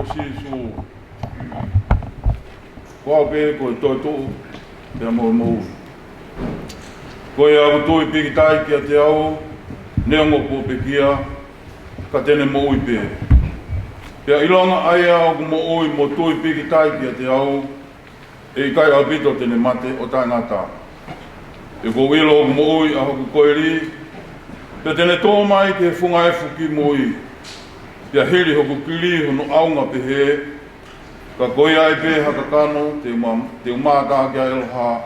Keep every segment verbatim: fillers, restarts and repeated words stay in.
Sīsū, ko au pē ko e toetuʻu pea mo e moʻui. Ko ia ʻoku tui pīkitai kiate au, neongo kuo pekia, ka te ne moʻui pē. Pea ʻilonga ʻa ia ʻoku moʻui mo tui pīkitai kiate au, ʻe ʻikai ʻaupito te ne mate ʻo taʻengata. He ʻoku ou ʻilo ʻoku moʻui ʻa hoku koeli, pea te ne tō mai ki he funga efu kimui. Pea hili hoku kili hono ʻaunga pehē, ka ko ia ai pē ha kakano te u ma-, te u mātā ki ai ʻalu hā.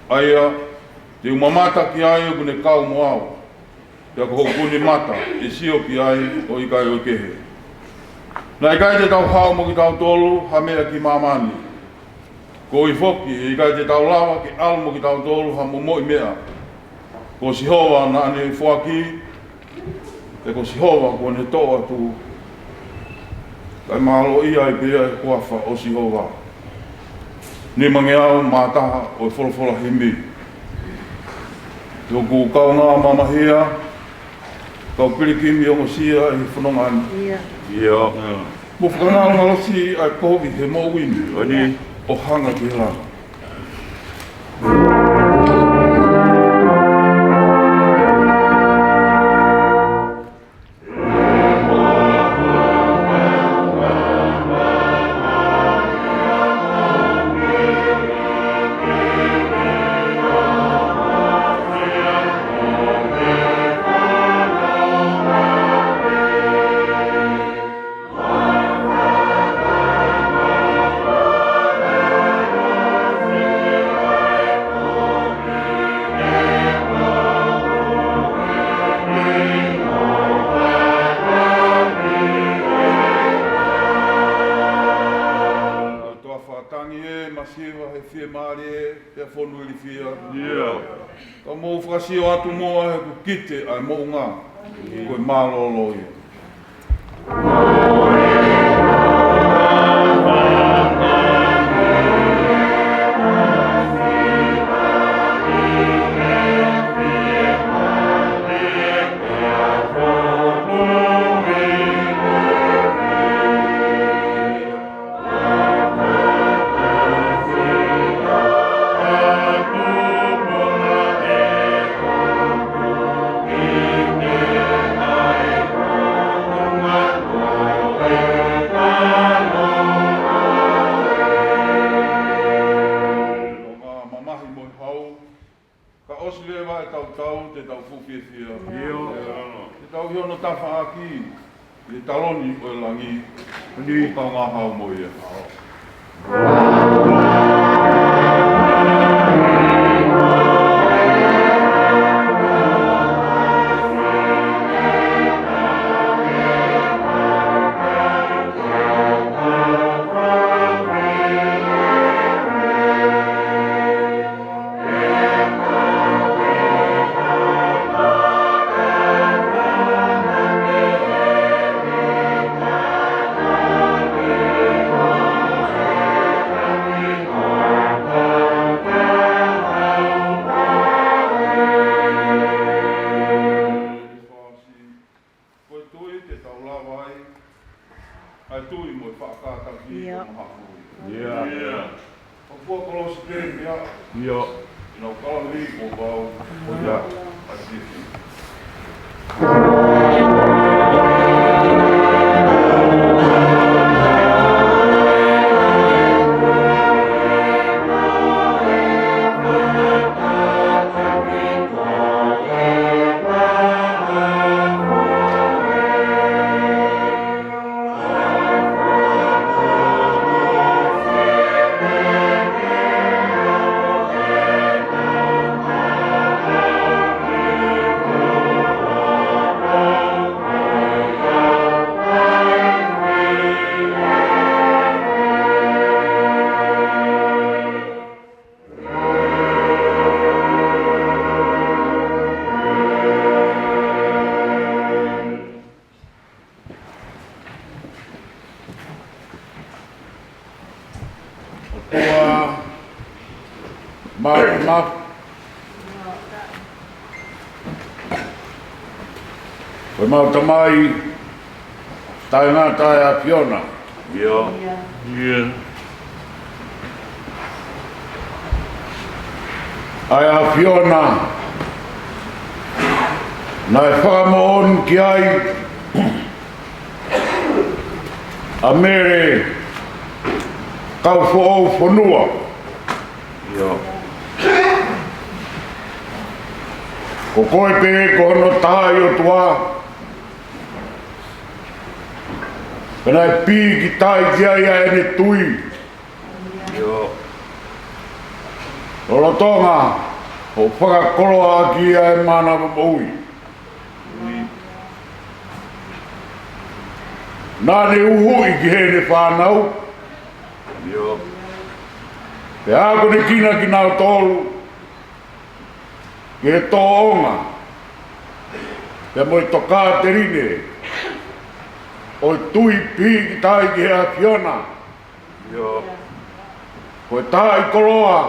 ʻA ia, te u mamata ki ai ʻoku ne kau mo au. Pea ko hoku nima ʻe sio ki ai ʻo ʻikai ʻo kehe. Naʻe ʻikai te tau haʻu mo kitautolu ha meʻa ki māmani. Ko ia foki, ʻe ʻikai te tau lava ke ʻalu mo kitautolu ha momoʻi meʻa. Ko Sihova naʻa ne foaki, pea ko Sihova kuo ne toʻo atu. Kae mālō ia ai pē ʻa e huafa ʻo Sihova. Nimangeau mā taha ʻo e folofola himi. ʻOku kaungā mamahia, kau pilikimi ongosia ʻi he fononga ni. ʻIo. ʻIo. Mo fakangalongalosi ʻa e kovi he moʻui ni. ʻOni. ʻO hanga ki he langa. Ko e toafa tangi ē, masiva he fiemālie, pea fonu ilifia. ʻIo. Ka mou fakasio atu muʻa he ʻoku kite ʻa e moʻunga. Ko e mālōlō ia. Mamahi mo e hau, ka ʻosi leva ʻetau tau, te tau fuʻu fiefia. ʻIo. Te tau ʻi hono tafaʻaki, ʻi he taloni ʻo e langi, ʻo kaungā hau mo ia. Ko e tui te tau lava ai, ʻa e tui mo e faʻa kātaki ʻIo. ʻo maha ʻo ia. ʻIo. ʻO fua kolosi pē meʻa. ʻIo. ʻI nau kalahi ko vau. ʻIo. ʻA siki. ʻOtua māfimafi, ko ʻemau Tamai taʻengata ʻa e ʻAfiona, ʻIo. ʻIo. ʻA e ʻAfiona naʻe fakamoʻoni ki ai ʻa Mele Kaufoʻou Fonua. ʻIo. Ko koe pē ko hono taaʻi ʻOtua, pea naʻe pīkitai ki ai ʻa ʻene tui. ʻIo. Lolotonga hoʻo fakakoloa ʻaki ʻa e mānava moʻui, naʻa ne uhuʻi ki heʻene fānau. ʻIo. Pea akonekina kinautolu ki he tōʻonga pea mo e tokāteline ʻo e tui pīkitai ki he ʻAfiona. ʻIo. Ko e taaʻi koloa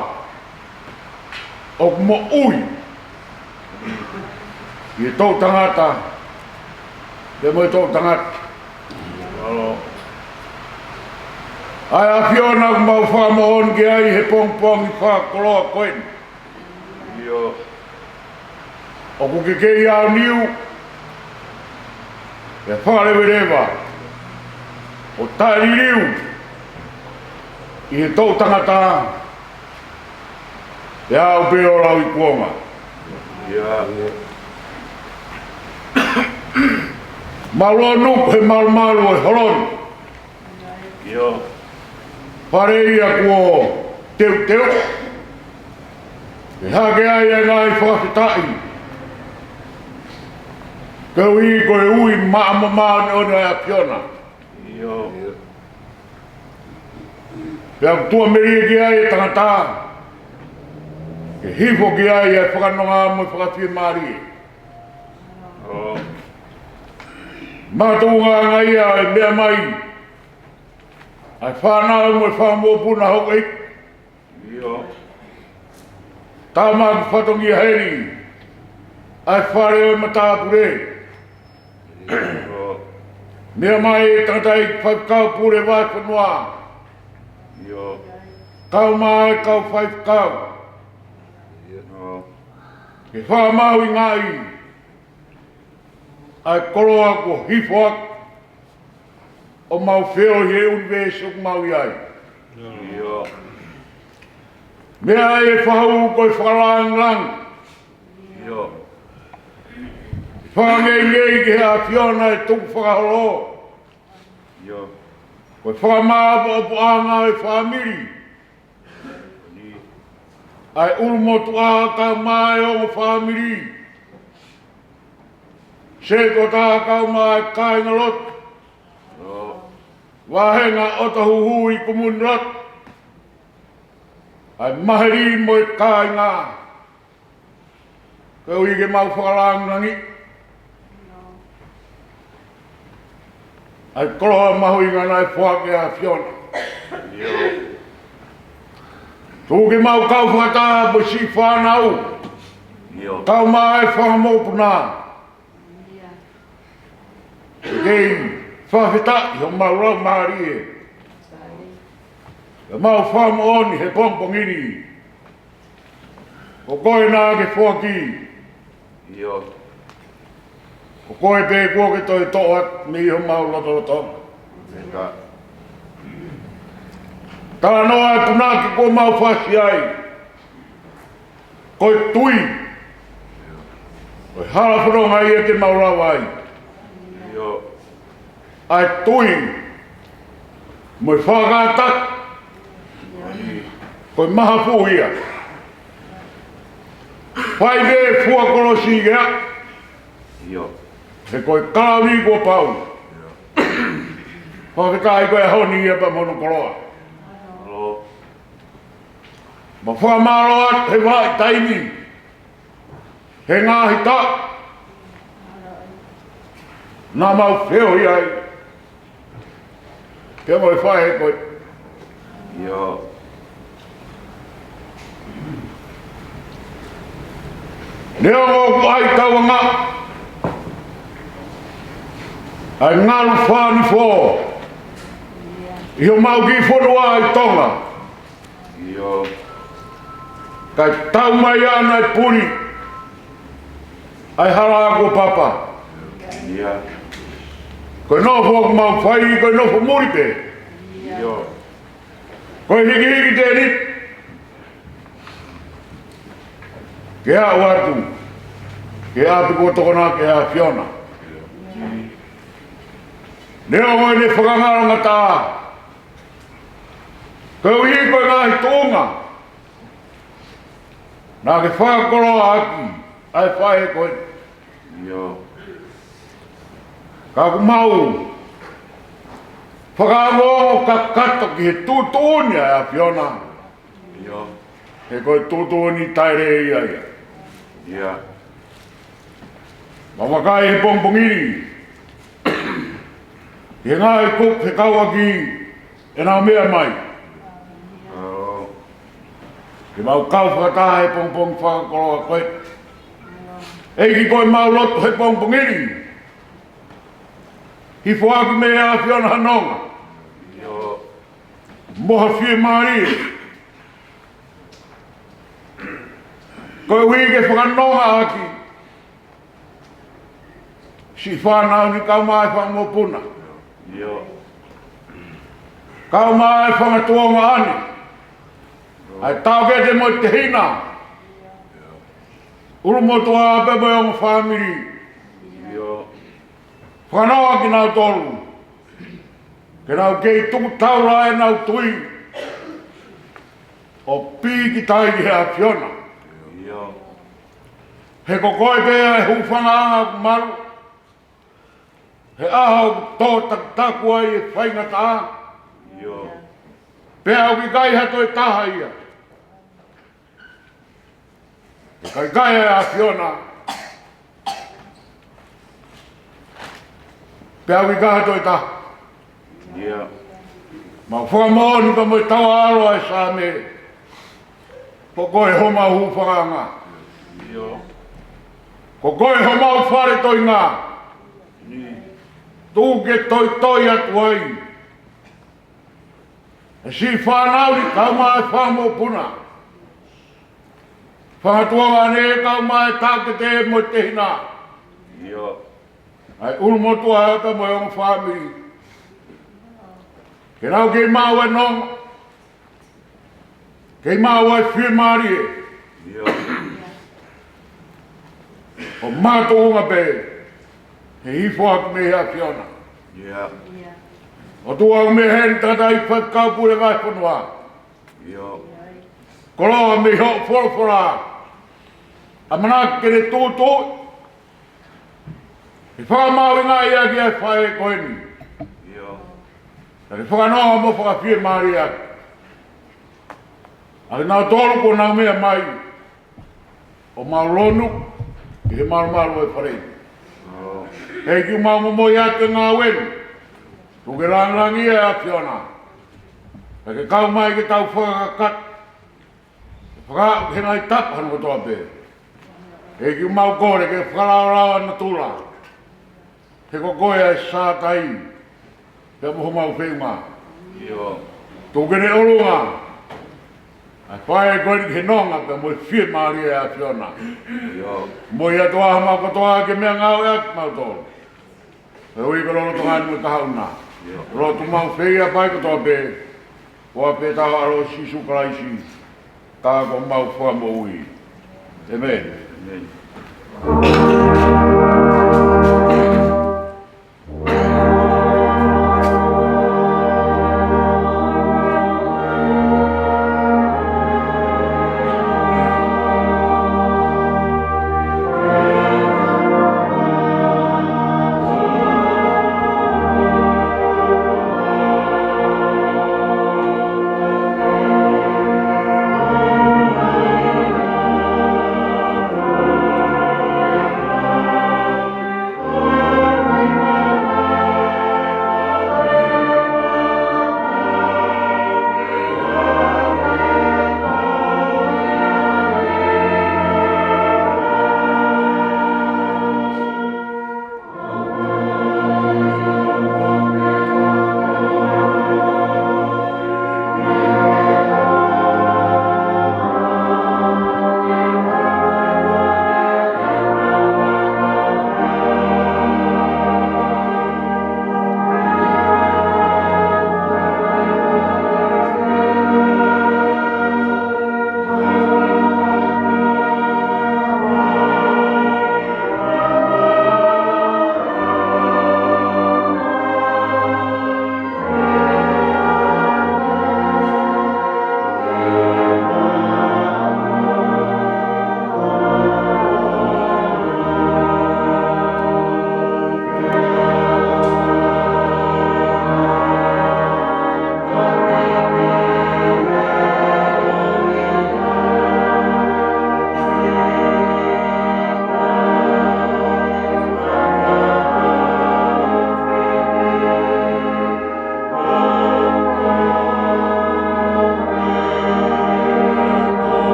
ʻoku moʻui ʻi he toʻu tangata pea mo e toʻu tangata. ʻA e ʻAfiona ʻoku mau fakamoʻoni ki ai he pongipongi fakakoloa ko eni. ʻIo. ʻOku ke kei aoniu, ʻe fakaleveleva ʻo taʻeliliu ʻi he toʻu tangata, ʻe aʻu pē ʻo lauikuonga. ʻIo. Malu ʻo nuku he malumalu ʻo e holo ni. ʻIo. Fale ia kuo teuteu, ʻe hake ai ʻa e ngaahi fakafetaʻi, koeʻuhi ko e ui maʻa mo māʻoniʻoni ʻa e ʻAfiona. ʻIo. Pea ʻoku tuʻamelie ki ai e tangata, ke hifo ki ai ʻa e fakanonga mo e fakafiemālie. ʻIo. Makatuʻunga ia ʻe meʻa mai ʻa e fānau mo e fanga mokopuna houʻeiki. ʻIo. Tama ki fatongia heni ʻa e fale ʻo e matāpule. ʻIo. Meʻa mai e tangataʻeiki faifekau pule vahefonua. ʻIo. Kau mai e kau faifekau. ʻIo. Ke fakamahuʻingaʻi ʻa e koloa kuo hifo ʻaki ʻo mau feohi he ʻunivēsi ʻoku mau ʻi ai. ʻIo. Meʻa ai e fahu ko e fakalāngilangi. ʻIo. Fakangeingei ki he ʻAfiona e tukufakaholo. ʻIo. Ko e fakamāʻopoʻopoʻanga e fāmili. ʻA e ʻulumotuʻa kau mai e ongo fāmili. Setuata kau mai e kāingalotu. ʻIo. Vāhenga ʻOtahuhu ʻi Kumuni Lotu. ʻA e maheli mo e kāinga. Koeʻuhi ke mau fakalāngilangiʻi ʻa e koloa mahuʻinga naʻe foaki ʻe he ʻAfiona. ʻIo. Tuku ke mau kau fakataha mo e siʻi fānau. ʻIo. Kau mai e fanga mokopuna. Ke kei fakafetaʻi homau laumālie. Ke mau fakamoʻoni he pongipongi ni, ko koe naʻa ke foaki. ʻIo. Ko koe pē kuo ke toe toʻo atu mei homau lotolotonga. ʻIo. Talanoa e punake kuo mau fasi ai, ko e tui. Ko e hala fononga ia te mau lava ai. ʻIo. ʻA e tui mo e fakakātaki, ko e mahafu ia. Fai pē fua kolosi ia. ʻIo. He ko e kalauni kuo pau. Fakafetaʻi ko e ʻaho ni ia pea mo hono koloa. ʻIo. Mau fakamālō atu he vahaʻa taimi, he ngaahi taʻu naʻa mau feohi ai. Ke mau fai he ko e. ʻIo. Neongo ʻoku ʻi ai tauanga, ʻa e ngalu fānifo, ʻi homau kiʻi fonua ʻi Tonga. ʻIo. Kae tau mai ʻa e puli ʻa e hala kuo papa. ʻIo. Ko e nofo ʻoku mau fai, ko e nofo muli pē. ʻIo. Ko e hikihiki tēniti ke aʻu atu ki he ʻapi kuo tokona ki he ʻAfiona. Neongo ʻene fakangalongataʻa, koeʻuhi ko e ngaahi tuʻunga naʻa ke fakakoloa ʻaki ʻa e faʻē ko eni. ʻIo. Ka ʻoku mau fakaongoongo kakato ki he tuʻutuʻuni ʻa e ʻAfiona. ʻIo. He ko e tuʻutuʻuni taʻelelei ia. ʻIo. Mau vakai he pongipongi ni ki he ngaahi kupu fekauʻaki ʻenau meʻa mai. ʻIo. Ke mau kau fakataha he pongipongi fakakoloa ko eni. ʻEiki, ko ʻemau lotu he pongipongi ni, hifo ʻaki mei he ʻAfiona ha nonga. ʻIo. Mo ha fiemālie. Koeʻuhi ke fakanonga ʻaki siʻi fānau ni kae ʻumaʻā e fanga mokopuna. ʻIo. Kae ʻumaʻā e fanga tuongaʻane, ʻa e taʻokete mo e tehina, ʻulumotuʻa pea mo e ongo fāmili. ʻIo. Fakanonga kinautolu ke nau kei tuku taula ʻenau tui ʻo pīkitai ki he ʻAfiona. ʻIo. He ko koe pē ʻa e hūfangaʻanga ʻoku malu, he ʻaho ʻoku tō takitaku ai e faingataʻa. ʻIo. Pea ʻoku ʻikai ha toe taha ia. ʻIkai, ʻikai ʻa e ʻAfiona. Pea ʻoku ʻikai ha toe taha. ʻIo. Mau fakamoʻoni pea mo e tauʻalo ʻa e Saame, ko koe homau hūfangaʻanga. ʻIo. Ko koe homau fale toenga. Ni. Tuku ke toitoi atu ai e siʻi fānau ni kae ʻumaʻā e fanga mokopuna, fanga tuongaʻane kae ʻumaʻā e taʻokete mo e tehina. ʻIo. ʻA e ʻulumotuʻa pea mo e ongo fāmili. Ke nau kei maʻu e nonga, kei maʻu e fiemālie. ʻIo. ʻO makatuʻunga pē he hifo ʻaki mei he ʻAfiona. ʻIo. ʻOtua, ʻoku meʻa heni tangataʻeiki faifekau pule vahefonua. ʻIo. Koloa mei hoʻo folofola. ʻAmanaki ke ne tūtuuʻi ke fakamahuʻingaʻi ʻaki ʻa e faʻē ko eni. ʻIo. Ka ke fakanonga mo fakafiemālie ʻaki ʻa kinautolu kuo nau meʻa mai ʻo mau lonu ʻi he malumalu ʻo e fale ni. ʻIo. ʻEiki, ʻoku mau momoi atu e ngāue ni. Tuku ke langilangiʻia ʻa e ʻAfiona. Ka ke kau mai ke tau fakakakato, fakaaʻu ki he ngaahi tapa hono kotoa pē. ʻEiki, ʻoku mau kole ke fakalaolao ʻa natula. He ko koe ʻa e sātai pea mo homau feʻunga. ʻIo. Tuku ke ne ʻolunga ʻa e faʻē ko eni ki he nonga pea mo e fiemālie ʻa e ʻAfiona. ʻIo. Mo ia toa homau kotoa ke meʻangāue ʻaki kimautolu. He ui ko e lolotonga ni mo e kahaʻu na. ʻIo. Lotu mau feia pea kotoa pē, ʻo ʻa pē tau ʻAlo Sīsū Kalaisi, ka ko homau Fakamoʻui. ʻĒmeni. ʻĒmeni.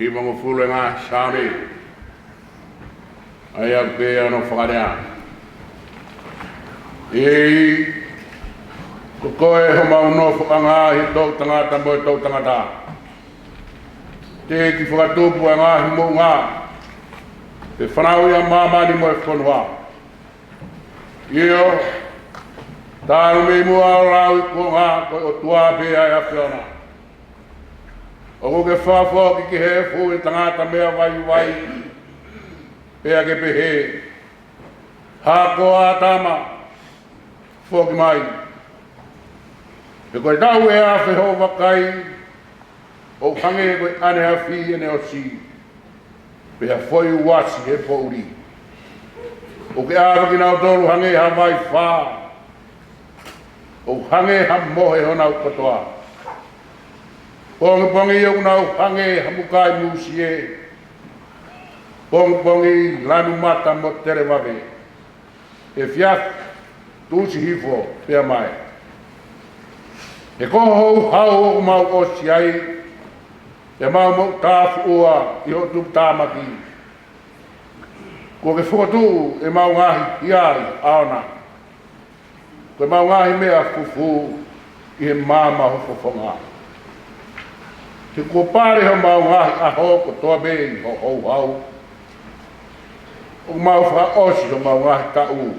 Hivangofulu e ngaahi Saame, ʻa ia ʻoku pehē hono fakalea: ʻEiki, ko koe homau nofoʻanga ʻi he toʻutangata mo e toʻutangata. Teʻeki fakatupu ʻa e ngaahi moʻunga, pe fanauʻi ʻa māmani mo e fonua. ʻIo, talu mei muʻa ʻo lauikuonga, ko e ʻOtua pē ʻa e ʻAfiona. ʻOku ke fakafoki ki he efu ʻo e tangata meʻa vaivai, pea ke pehē: Hako, ʻĀtama, foki mai. He ko e tau ʻe afe hoʻo vakai, ʻo hangē ko e ʻaneafi ʻene ʻosi, pea foʻi uasi he poʻuli. ʻOku ke ʻave kinautolu hangē ha vaifā, ʻo hangē ha mohe honau kotoa. Pongipongi ʻoku nau hangē ha mukai mūsie, pongipongi lanu mata mo televave. Efiafi, tuʻusi hifo pea mae. He ko ho houhau ʻoku mau ʻosi ai, pea mau moʻutāfuʻua ʻi hoʻo tuputāmaki. Kuo ke fokotuʻu ʻemau ngaahi hia ʻi ʻaona, ko ʻemau ngaahi meʻa fufū ʻi he maama ʻo ho fofonga. He kuo pale homau ngaahi ʻaho kotoa pē ʻi ho houhau, ʻoku mau fakaʻosi homau ngaahi taʻu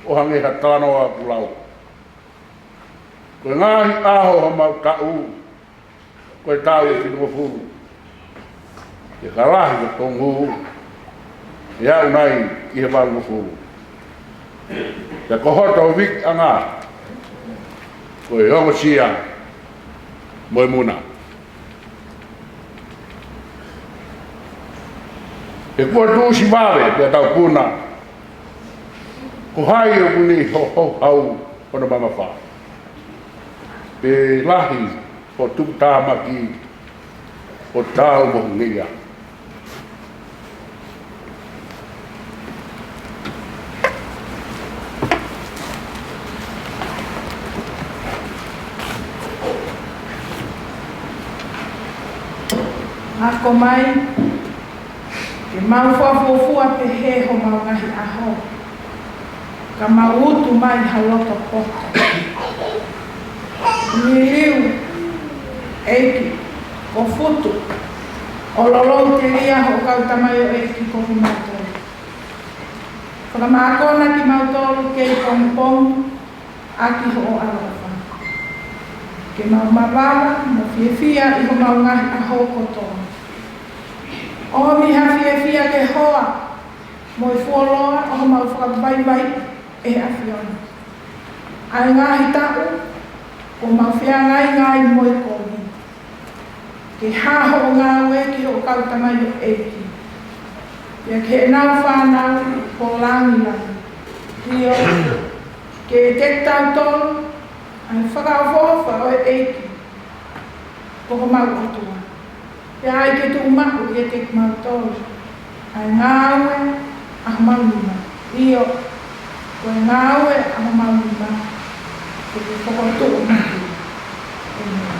ʻo hangē ha talanoa kuo lau. Ko e ngaahi ʻaho homau taʻu, ko e taʻu ʻe fitungofulu. He ka lahi ko e tōnungū, ʻe aʻu nai ki he valungofulu. Pea ko hoto vikiʻanga, ko e ongosia mo e muna. He kuo tuʻusi vave pea tau puna, ko hai ʻoku ne ʻi ho houhau hono mamafa? Pe lahi hoʻo tuputāmaki, ʻo tau mo ngeia. Ako mai, ke mau fakafuofua pehē homau ngaahi ʻaho, ka mau utu mai ha loto poto. Liliu, ʻEiki, ko Futu, ʻo lolou telia hoʻo kau tamaioʻeiki ko kimautolu. Fakamākona kimautolu kei pongipongi ʻaki hoʻo ʻaloʻofa, ke mau mavava mo fiefia ʻi homau ngaahi ʻaho kotoa. ʻOmi ha fiefia ke hoa mo e fuoloa ʻo homau fakavaivaiʻi ʻe he ʻAfiona ʻa e ngaahi taʻu kuo mau feangainga ai mo e kovi. Ke hā hoʻo ngāue ki hoʻo kau tamaioʻeiki, pea ki heʻenau fānau ʻoku langilangi. ʻIo, ke ʻiate kitautolu ʻa e fakaʻofoʻofa ʻo e ʻEiki ko homau ʻOtua. Pea ʻai ke tuʻumaʻu ʻiate kimautolu ʻa e ngāue ʻa homau nima. ʻIo, ko e ngāue ʻa homau nima, ke ke fokotuʻu mai. ʻĒmeni.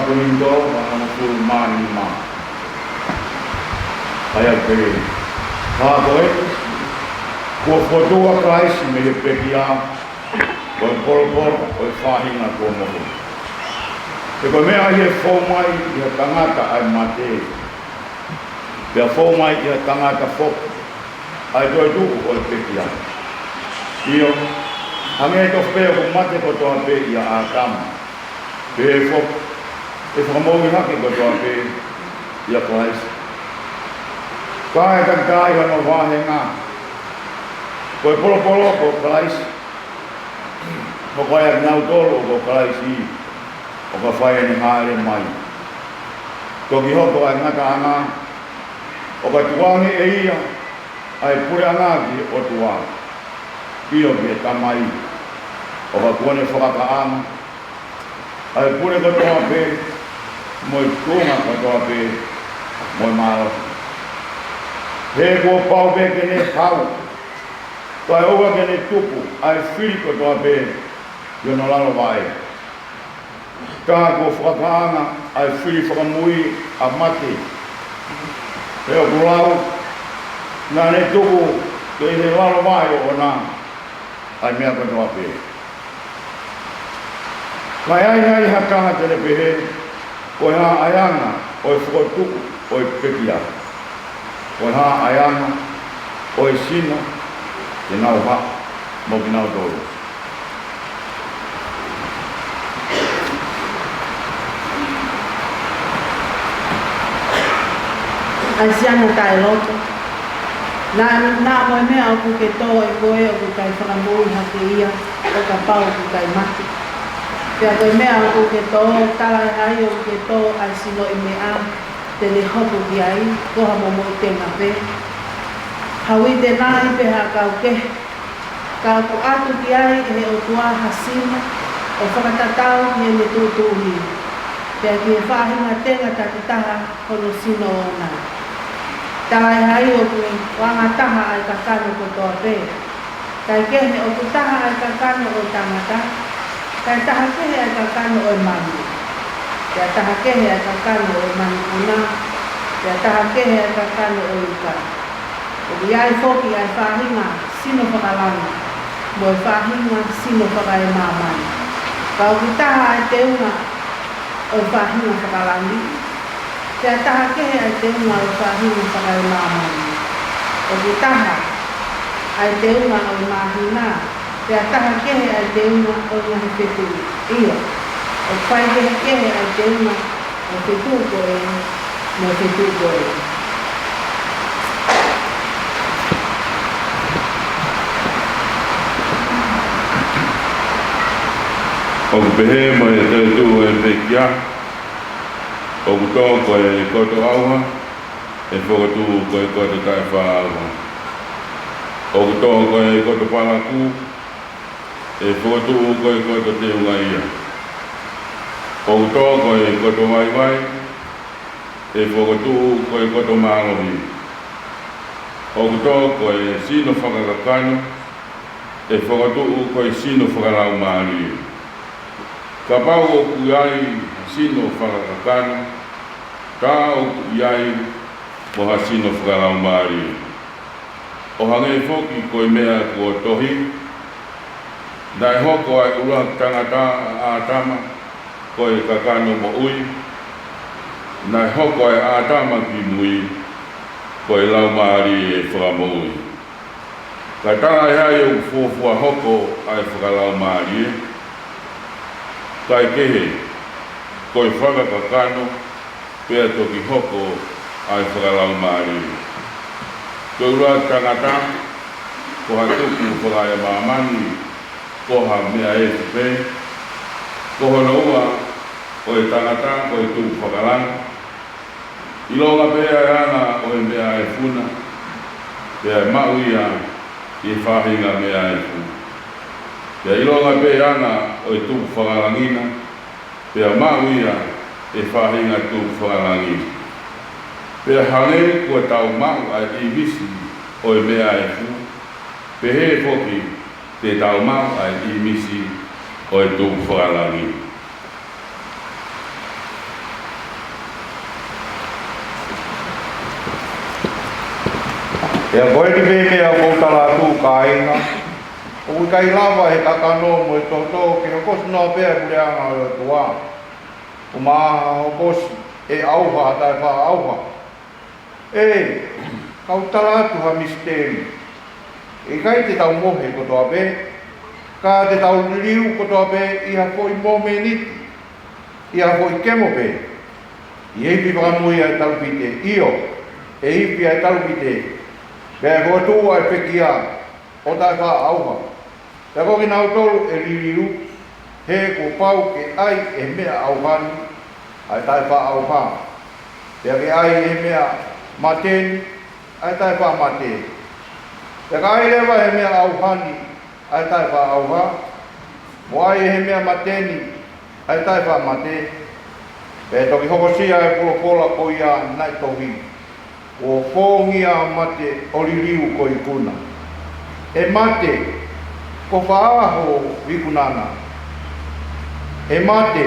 Kolinitō vahe hongofulu mā nima. ʻA ia ʻoku pehē: Ka ko eni, kuo fokotuʻu ʻa Kalaisi mei he pekia, ko e polopolo ʻo e faʻahinga kuo moʻui. He ko e meʻa ʻi he fou mai ʻi ha tangata ʻa e mate, pea fou mai ʻi ha tangata foki ʻa e toetuʻu ʻo e pekia. ʻIo, hangē tofu pē ʻoku mate kotoa pē ʻia ʻĀtama, pehē foki ʻe fakamoʻui hake kotoa pē ʻia Kalaisi. Ka ʻe taki taha ʻi hono vāhenga, ko e polopolo ko Kalaisi, ʻo ka ʻi ai ʻa kinautolu ʻoku ʻo Kalaisi, ʻo ka fai ʻene hāʻele mai, toki hoko ʻa e ngataʻanga, ʻo ka tukuange ʻe ia ʻa e puleʻanga ki he ʻOtua, ʻio, ki he Tamai, ʻo ka kuo ne fakataʻanga ʻa e pule kotoa pē, mo e tuʻunga kotoa pē, mo e mālohi. He kuo pau pē ke ne hau, kae ʻoua ke ne tuku ʻa e fili kotoa pē ʻi hono lalo vaʻe. Ka kuo fakataʻanga ʻa e fili fakamui ʻa mate, he ʻoku lau: Naʻa ne tuku ki he lalo vaʻe ʻoʻona ʻa e meʻa kotoa pē. Ka ʻe ʻi ai nai ha taha te ne pehē, Ko e hā ʻa e anga ʻo e fokotuʻu ʻo e pekia? Ko e hā ʻa e anga ʻo e sino te nau haʻu mo kinautolu? ʻA e siana taʻeloto, naʻa, naʻa mo e meʻa ʻoku ke tō ʻe koe ʻoku ʻikai fakamoʻui hake ia, ʻo kapau ʻoku ʻikai mate. Pea ko e meʻa ʻoku ke tō, tala ʻe hai ʻoku ke tō ʻa e sinoʻi meʻa te ne hopo ki ai, ko ha momoʻi tenga pē, ha uitenai pe ha ʻakau kehe, ka ʻoku ʻatu ki ai ʻe he ʻOtua ha sino ʻo fakatatau ki heʻene tuʻutuʻuni, pea ki he faʻahinga tenga takitaha hono sino ʻoʻona. Tala ʻe hai ʻoku anga taha ʻa e kakano kotoa pē, kae kehe ʻoku taha ʻa e kakano ʻo e tangata, kae taha kehe ʻa e kakano ʻo e manu, pea taha kehe ʻa e kakano ʻo e manupuna, pea taha kehe ʻa e kakano ʻo e ika. ʻOku ʻi ai foki ʻa e faʻahinga sino fakalangi, mo e faʻahinga sino fakaemāmani. Ka ʻoku taha ʻa e teunga ʻo e faʻahinga fakalangi, pea taha kehe ʻa e teunga ʻo e faʻahinga fakaemāmani. ʻOku taha ʻa e teunga ʻo e māhina, pea taha kehe ʻa e teunga ʻo e ngaahi fetuʻu. ʻIo, ʻoku faikehekehe ʻa e teunga ʻo e fetuʻu ko ē mo e fetuʻu ko ē. ʻOku pehē mo e toetuʻu ʻo e pekia: ʻOku tō ko e koto ʻauha, ʻe fokotuʻu ko e koto taʻefāʻauha. ʻOku tō ko e koto palakū, ʻe fokotuʻu ko e koto teunga ia. ʻOku tō ko e koto vaivai, ʻe fokotuʻu ko e koto mālohi. ʻOku tō ko e sino fakakakano, ʻe fokotuʻu ko e sino fakalaumālie. Kapau ʻoku ʻi ai ha sino fakakakano, tā ʻoku ʻi ai mo ha sino fakalaumālie. ʻO hangē foki ko e meʻa kuo tohi: Naʻe hoko ʻa e ʻuluaki tangata, ʻa ʻĀtama, ko e kakano moʻui; naʻe hoko ʻa e ʻĀtama ki mui, ko e laumālie fakamoʻui. Ka tala ʻe hai ʻoku fuofua hoko ʻa e fakalaumālie? Kae kehe, ko e fakakakano, pea toki hoko ʻa e fakalaumālie. Ko e ʻuluaki tangata, ko ha tupu fakaemāmani, ko ha meʻa efu pē. Ko hono ua ʻo e tangata, ko e tupu fakalangi. ʻIlonga pē ʻa e anga ʻo e meʻa efu na, pea maʻu ia ʻi he faʻahinga meʻa efu. Pea ʻilonga pē ʻa e anga ʻo e tupu fakalangi na, pea maʻu ia ʻi he faʻahinga tupu fakalangi. Pea hangē kuo tau maʻu ʻa e ʻīmisi ʻo e meʻa efu, pehē foki te tau maʻu ʻa e ʻīmisi ʻo e tupu fakalangi. Pea ko eni pē meʻa ʻoku ou tala atu, kāinga, ʻoku ʻikai lava ʻe he kakano mo e toto ke hokosi noa pē ʻa e puleʻanga ʻo e ʻOtua. ʻOku māha hokosi ʻe ʻauha ʻa taʻefaʻaʻauha. ʻE, kau tala atu ha misiteli. ʻIkai te tau mohe kotoa pē, ka te tau liliu kotoa pē ʻi ha foʻi momeniti, ʻi ha foʻi kemo pē. ʻI he ifi fakamui ʻa e talupite, ʻio, ʻe ifi ʻa e talupite, pea ʻe fokotuʻu ʻa e pekia ʻo taʻefaʻaʻauha. Pea ko kinautolu ʻe liliu, he kuo pau ke ʻai ʻe he meʻa ʻauha ni ʻa e taʻefaʻaʻauha, pea ke ʻai ʻe he meʻa mate ni ʻa e taʻefaʻamate. Pea ka ʻai leva ʻe he meʻa ʻauha ni ʻa e taʻefaʻaʻauha, mo ʻai ʻe he meʻa mate ni ʻa e taʻefaʻamate, pea ʻe toki hokosia ʻa e folofola ko ia naʻe tohi: Kuo fōngia ʻa mate ʻo liliu ko e ikuna. ʻE mate, ko fē ho ikuna na? ʻE mate,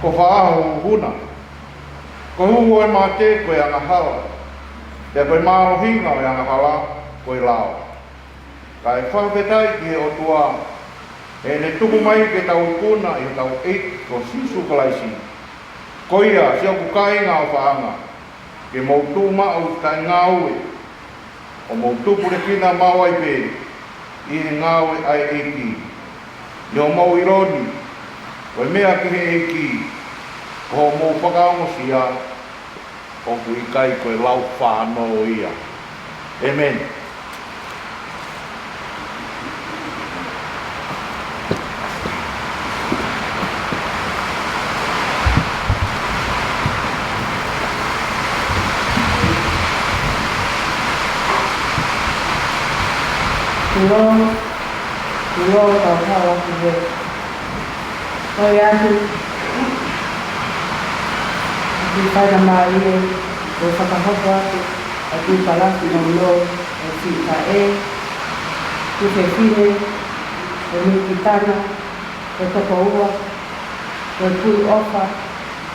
ko fē ho huhu na? Ko e huhu ʻo e mate ko e angahala, pea ko e mālohinga ʻo e angahala ko e lao. Kae fakafetaʻi ki he ʻOtua, he ne tuku mai ke tau ikuna ʻi hotau ʻEiki ko Sīsū Kalaisi. Ko ia, siʻoku kāinga ʻofaʻanga, ke mou tuʻu maʻu taʻengāue, ʻo mou tupulekina maʻu ai pē ʻi he ngāue ʻa e ʻEiki, ʻi hoʻomou ʻilo ni, ko e meʻa ki he ʻEiki, ko hoʻomou fakaongosia, ʻoku ʻikai ko e lau fānau ia. ʻĒmeni. Kuo, kuo kau hao atu he. Ko ia atu, ʻoku ou faingamālie ʻo fakahoko atu ʻa e kiʻi palasi nounou ʻo e siʻi faʻē, tuofefine, ʻo Nikitana, ʻo Tokoua, ʻo Tuʻiʻofa,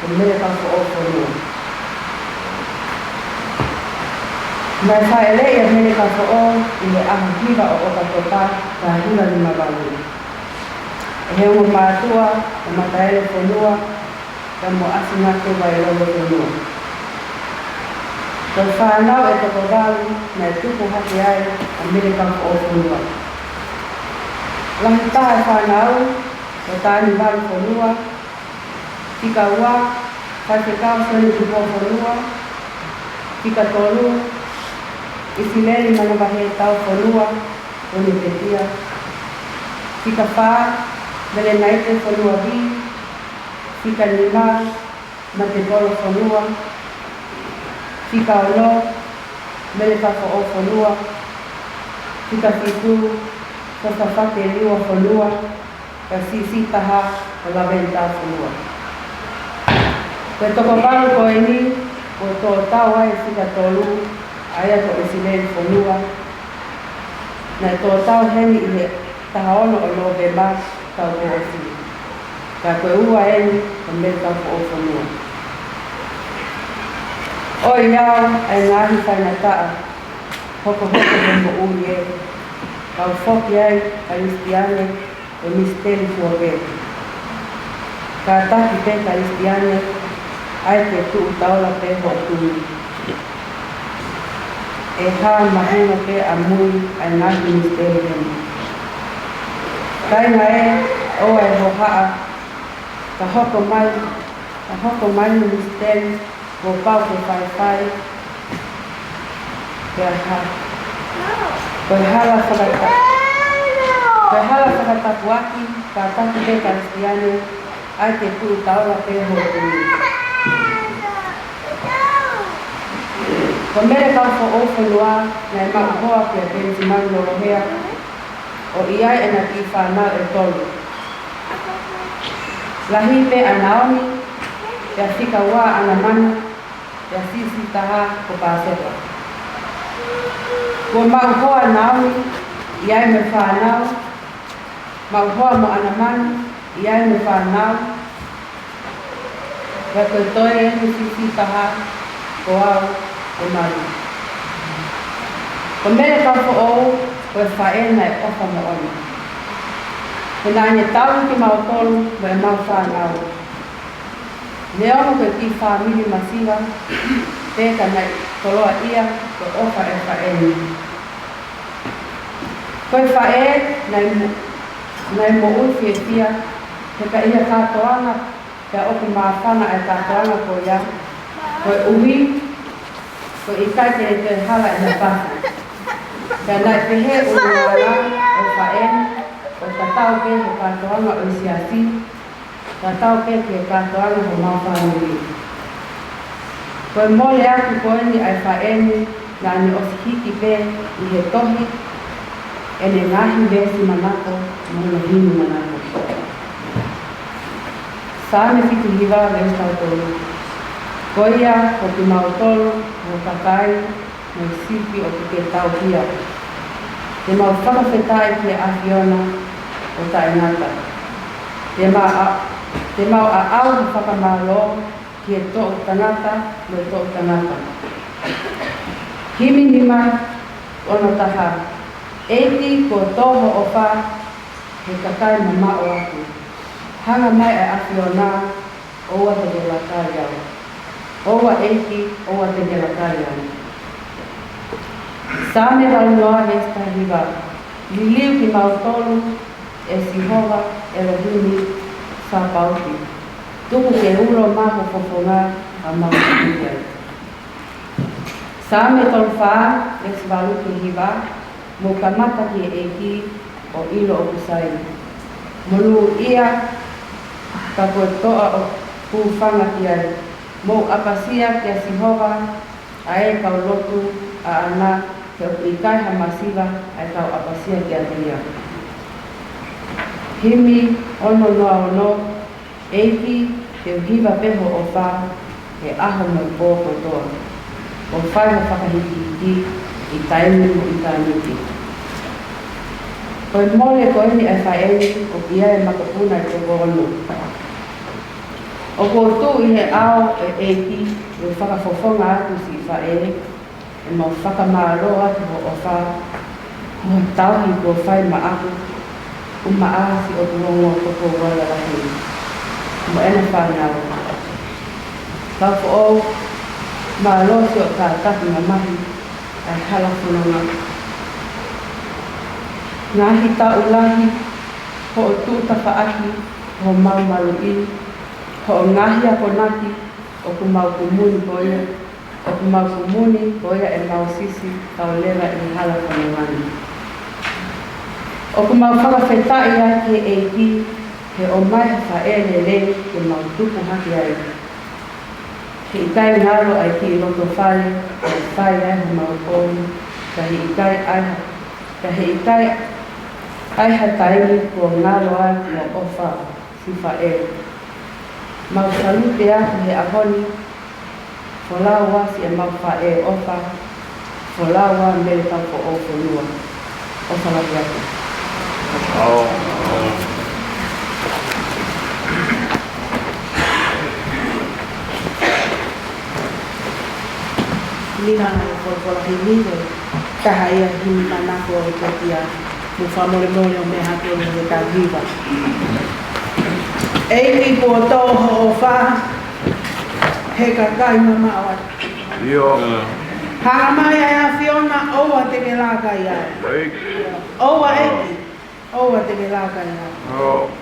ʻo Melekaufoʻou Fonua. Naʻe fāʻeleʻi ʻa Melekaufoʻou ʻi he ʻaho hiva ʻo ʻOkatopa, taha hiva nima valu, ʻe he ongo mātuʻa ʻo Mataele Fonua, pea mo ʻAsinate Vailolo Fonua. Ko e fānau ʻe toko valu naʻe tupu hake ai ʻa Melekaufoʻou Fonua. Lahi taha e fānau ko Taanivalu Fonua, fika ua, Faifekau Sione Tupou Fonua, fika tolu, ʻIsileli Manavahetau Fonua, Tone Petia, fika fā, Melenaite Fonua Vī, fika nima, Matepolo Fonua, fika ono, Melekaufoʻou Fonua, fika fitu, Sosafate Liua Fonua, pea siʻisiʻi taha ko Laventa Fonua. Ko e toko valu ko eni, kuo tō tau ai e fika tolu, ʻa ia ko ʻIsileli Fonua. Naʻe tō tau heni ʻi he taha ono ʻo Nōvema, taʻu kuo ʻosi. Ka ko e ua eni ʻo Melekaufoʻou Fonua. ʻOiauē, ʻa e ngaahi faingataʻa hokohoko he moʻui ē, kau foki ai Kalisitiane ʻo e misiteli fua pē. Kātaki pē Kalisitiane, ʻai ke tuʻu taula pē hoʻo tui. ʻE hā mahuʻinga pē ʻamui ʻa e ngaahi misiteli heni. Kāinga ē, ʻoua ʻe hohaʻa, ka hoko mai, ka hoko mai ha misiteli, kuo pau ke faifai. Ko e ha-, ko e hala fakata-, ko e hala fakatapuaki, kātaki pē Kalisitiane, ʻai ke tuʻu taula pē hoʻo tui. Ko Melekaufoʻou Fonua, naʻe maʻu hoa kia Penisimani Lolohea, ʻo ʻi ai ʻena kiʻi fānau ʻe tolu. Lahi pē ʻa Naomi, pea fika ua ʻa ʻAnamani, pea siʻisiʻi taha ko Pāsepa. Kuo maʻu hoa ʻa Naomi, ʻi ai mo e fānau, maʻu hoa mo ʻAnamani, ʻi ai mo e fānau, pea ko e toe eni siʻisiʻi taha ko au, ko Mali. Ko Mele Kaufoʻou, ko e faʻē naʻe ʻofa moʻoni. He naʻa ne tauhi kimautolu mo ʻemau fānau. Neongo ko e kiʻi fāmili masiva pē, ka naʻe koloaʻia ko e ʻofa ʻa e faʻē ni. Ko e faʻē naʻe mo-, naʻe moʻui fiefia, he ka ʻi ha kātoanga, pea ʻoku māfana ʻa e kātoanga ko ia, koeʻuhi ko e ʻikai ke toe hala ʻene pafu. Pea naʻe pehē ʻa e ʻulungaanga ʻo e faʻē ni, ʻo tatau pē ki he kātoanga ʻo e siasi, tatau pē ki he kātoanga ʻo homau fāmili. Ko e mole atu ko eni ʻa e faʻē ni, naʻa ne ʻosi hiki pē ʻi he tohi ʻene ngaahi veesi manako mo hono himi manako. Saame fitu hiva, veesi taha tolu. Ko ia, ko kimautolu, ko ho kakai mo e sipi ʻoku ke tauhi, te mau fakafetaʻi ki he ʻAfiona ʻo taʻengata. Te mau ʻa-, te mau ʻaʻau ha fakamālō ki he toʻutangata mo e toʻutangata. Himi nima ono taha. ʻEiki, kuo tō ho ʻofa he kakai mamaʻo aku. Hanga mai ʻa e ʻAfiona, ʻoua te ke lakai au. ʻOua ʻEiki, ʻoua te ke lakai au. Saame valu noa, veesi taha hiva. Liliu kimautolu, ʻe Sihova ʻElohimi Sāpaoti. Tuku ke ulo mai ho fofonga, ka mau ʻi ai. Saame tolu fā, veesi valu ki he hiva. Mou kamata ki he ʻEiki ʻo ʻilo ʻoku sai. Monūʻia ka ko e toʻa ʻoku hūfanga ki ai. Mou ʻapasia kia Sihova, ʻa ē kau lotu ʻaʻana, he ʻoku ʻikai ha masiva ʻa e kau ʻapasia kiate ia. Himi ono noa ono. ʻEiki, te u hiva pē ho ʻofa he ʻaho mo e pō kotoa, ʻo fai ho fakahīkihiki ʻi taimi mo ʻitāniti. Ko e mole ko eni ʻa e faʻē ni ʻoku ʻi ai e makapuna ʻe toko ono. ʻOku ou tuʻu ʻi he ʻao ʻo e ʻEiki, ʻo fakafofonga atu siʻi faʻē, ʻemau fakamālō atu ho ʻofa, mo e tauhi kuo fai maʻaku, ʻumaʻā siʻoku ongo tokoua lalahi mo ʻena fānau. Kaufoʻou, mālō siʻo kātaki mamahi ʻa e hala fononga. Ngaahi taʻu lahi hoʻo tuʻu tafaʻaki, hoʻo malumaluʻi, hoʻo ngaahi akonaki, ʻoku mau kumuni ko ia, ʻoku mau kumuni ko ia ʻemau sisi kau leva ʻi he hala fononga ni. ʻOku mau fakafetaʻi ai ki he ʻEiki he ʻomai ha faʻē lelei ke mau tupu hake ai. He ʻikai ngalo ʻa e kiʻi loto fale ʻe fai ai homau pooni, ka he ʻikai ʻai ha, ka he ʻikai ʻai ha taimi kuo ngalo ai mo ʻofa siʻi faʻē. Mau salute atu he ʻaho ni, folau ā siʻemau faʻē ʻofa, folau ā Mele Kaufoʻou fonua. ʻOfa lahi atu. Nina ʻa e folofola himi, ko e taha ia himi manako ʻo e pekia. Mou fakamolemole ʻo meʻa hake ʻo ne tau hiva. ʻEiki, kuo tō ho ʻofa he kakai mamaʻo atu. ʻIo. Hanga mai ʻa e ʻAfiona, ʻoua te ke lakai au. ʻEiki. ʻOua ʻEiki, ʻoua te ke lakai au. ʻIo.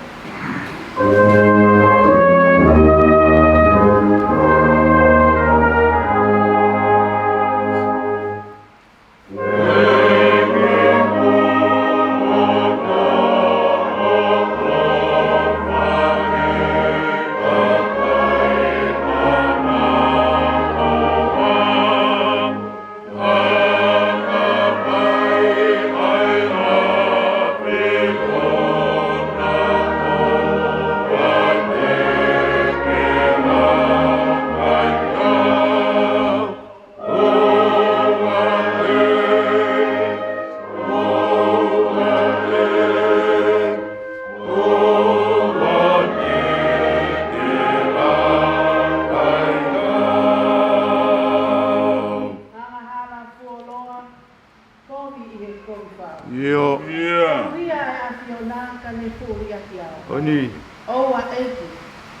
Ni. ʻOua ʻEiki,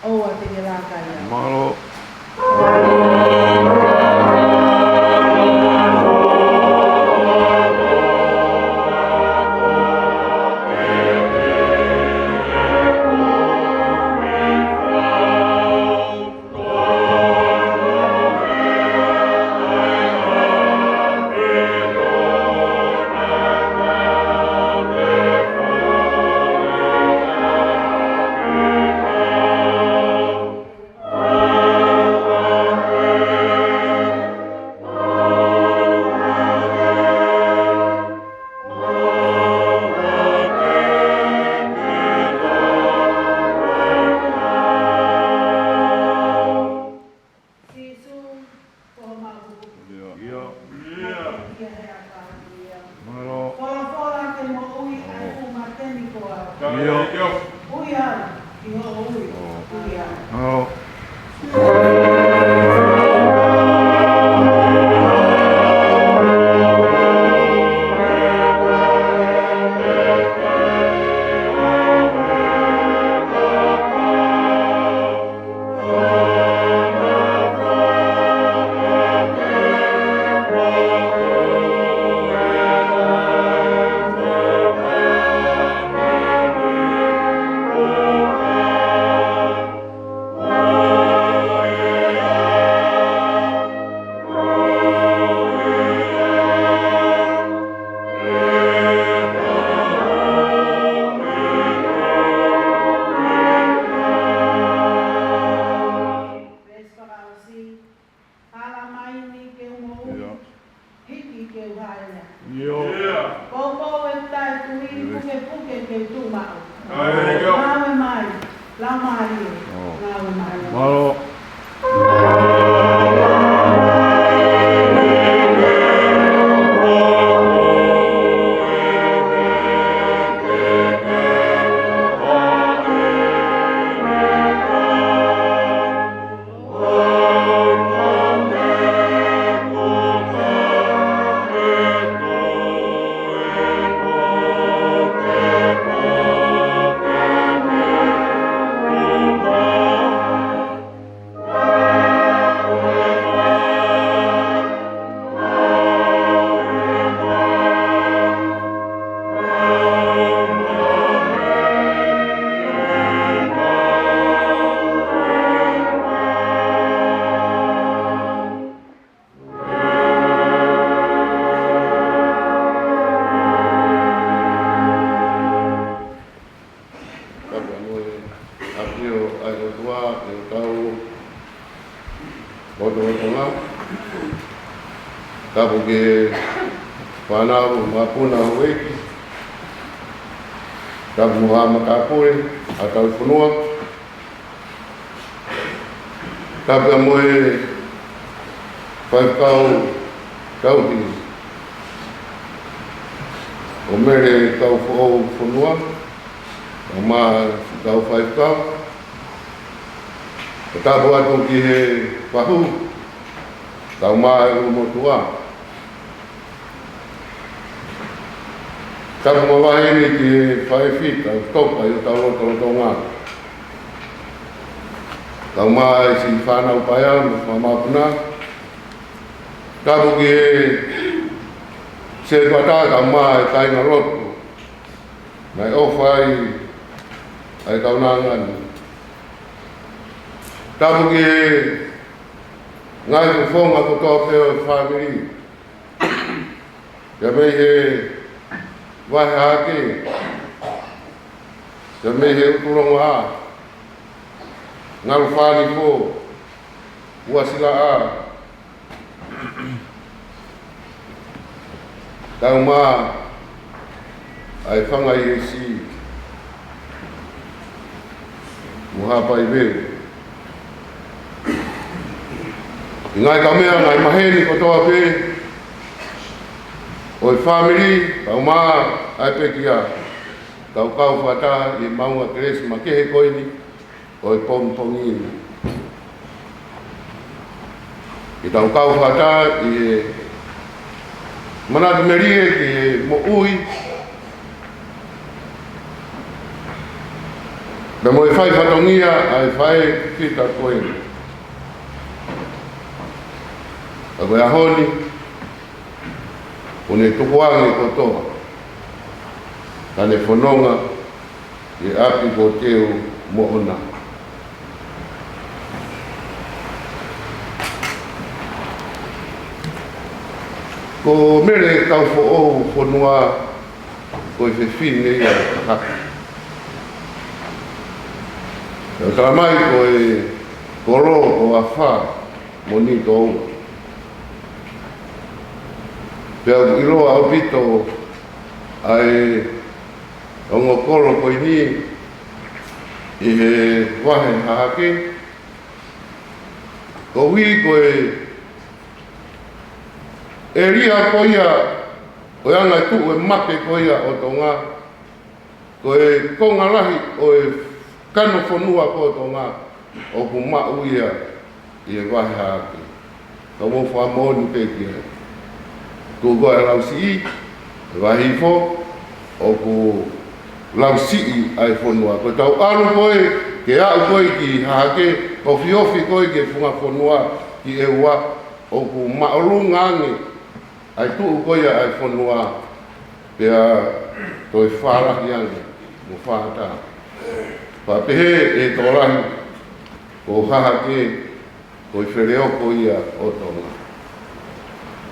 ʻoua te ke laka ia. Mālō. Sīsū, ko homau Hū. ʻIo. ʻIo. Ia he ʻakau ia. Mālō. Folofola ke moʻui ai ʻa e fuʻu mate ni ko au. ʻIo. Ui au, ki hoʻo ui. ʻIo. Ui au. Mālō. Veesi fakaʻosi, hala mai ni ke u moʻui, ʻio, hiki ke u hāʻele. ʻIo. Poupou ʻeku taʻetui, pukepuke ke u tuʻu maʻu. ʻIo. Ngāue mai, Laumālie, ʻio, ngāue mai. Mālō. Tapu mo e ʻafio ʻa e ʻOtua ʻi hotau lotolotonga. Tapu ki he fānau, mokopuna, houʻeiki. Tapu mo e haʻa matāpule ʻa hotau fonua. Tapu mo e faifekau tauhi ʻo Mele Kaufoʻou Fonua, ʻo e kau faifekau. Tapu atu ki he fahu, kae ʻumaʻā e ʻulumotuʻa. Tapu mo e faʻahi ni ki he faifekau topa ʻi hotau lotolotonga, kae ʻumaʻā e siʻi fānau paea mo e fanga mokopuna. Tapu ki he sētuata kae ʻumaʻā e kāingalotu naʻe ʻofa ai ʻa e kaunanga ni. Tapu ki he ngaahi fofonga kotoa pē ʻo e fāmili, pea mei he Vahe Hahake, pea mei he ʻUtulongoaʻa, Ngalufānifo, Uasilaʻa, kae ʻumaʻā ʻa e fanga ʻi he siʻi mo Haʻapai Veu. ʻI he ngaahi kameʻa, ngaahi maheni kotoa pē ʻo e fāmili, kae ʻumaʻā ʻa e pekia, tau kau fakataha ʻi he maʻunga kelesi makehe ko eni ʻo e pongipongi ni. Ke tau kau fakataha ʻi he manatu melie ki he moʻui, Pea mo e fai fatongia ʻa e faifita ko eni. Ka ko e ʻaho ni, ʻoku ne tukuange kotoa, ka ne fononga ʻi ʻapi ko Teu Moʻona. Ko Mele Kaufoʻou Fonua, ko e fefine ia ʻo Kahake. ʻOku talamai ko e kolo ko Afā mo Nitoua. Pea ʻoku ʻiloa ʻaupito ʻa e ongo kolo ko eni ʻi he vahe Hahake, koeʻuhi ko e ʻēlia ko ia ʻo e anga tuʻu e mape ko ia ʻo Tonga, ko e konga lahi ʻo e kano fonua ko Tonga ʻoku maʻu ia ʻi he vahe Hahake. Ka mou fakamoʻoni pē ki ai. Ko e Lausiʻi, ʻi he vahe hifo, ʻoku lausiʻi ʻa e fonua. Ko ʻetau ʻalu ko ē ke aʻu ko ē ki Hahake, ko e ofiofi ko ē ki he funga fonua ki ʻEua, ʻoku māʻolunga ange ʻa e tuʻu ko ia ʻa e fonua, pea toe fālahi ange mo fātā. Pea pehē ʻe he tokolahi, ko Hahake ko e feleoko ia ʻo Tonga.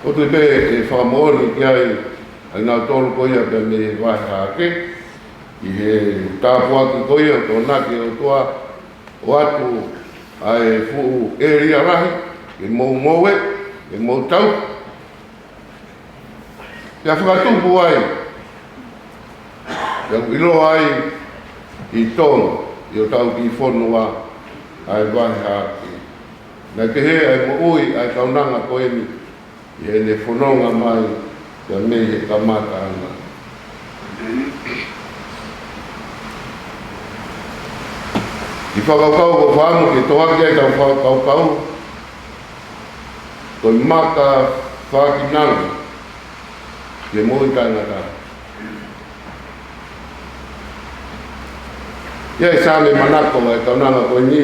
ʻOku ou tui pē ʻe fakamoʻoni ki ai ʻa kinautolu ko ia pea mei he vahe Hahake, ʻi he tāpuaki ko ia ʻoku tokonaki ʻe he ʻOtua, ʻoatu ʻa e fuʻu ʻēlia lahi ke mou moʻui, ke mou tauhi, pea fakatupu ai, pea ʻoku ʻiloa ai ʻi Tonga, ʻi hotau kiʻi fonua, ʻa e vahe Hahake. Naʻe pehē ʻa e moʻui ʻa e kaunanga ko eni, ʻi heʻene fononga mai, pea mei he kamataʻanga. Kiʻi fakakaukau ʻoku ou fakaʻamu ke toʻo hake ai ʻetau fakakaukau, ko e maka fakinanga ki he moʻui taʻengata. ʻI ai e Saame manako ʻa e kaunanga ko eni,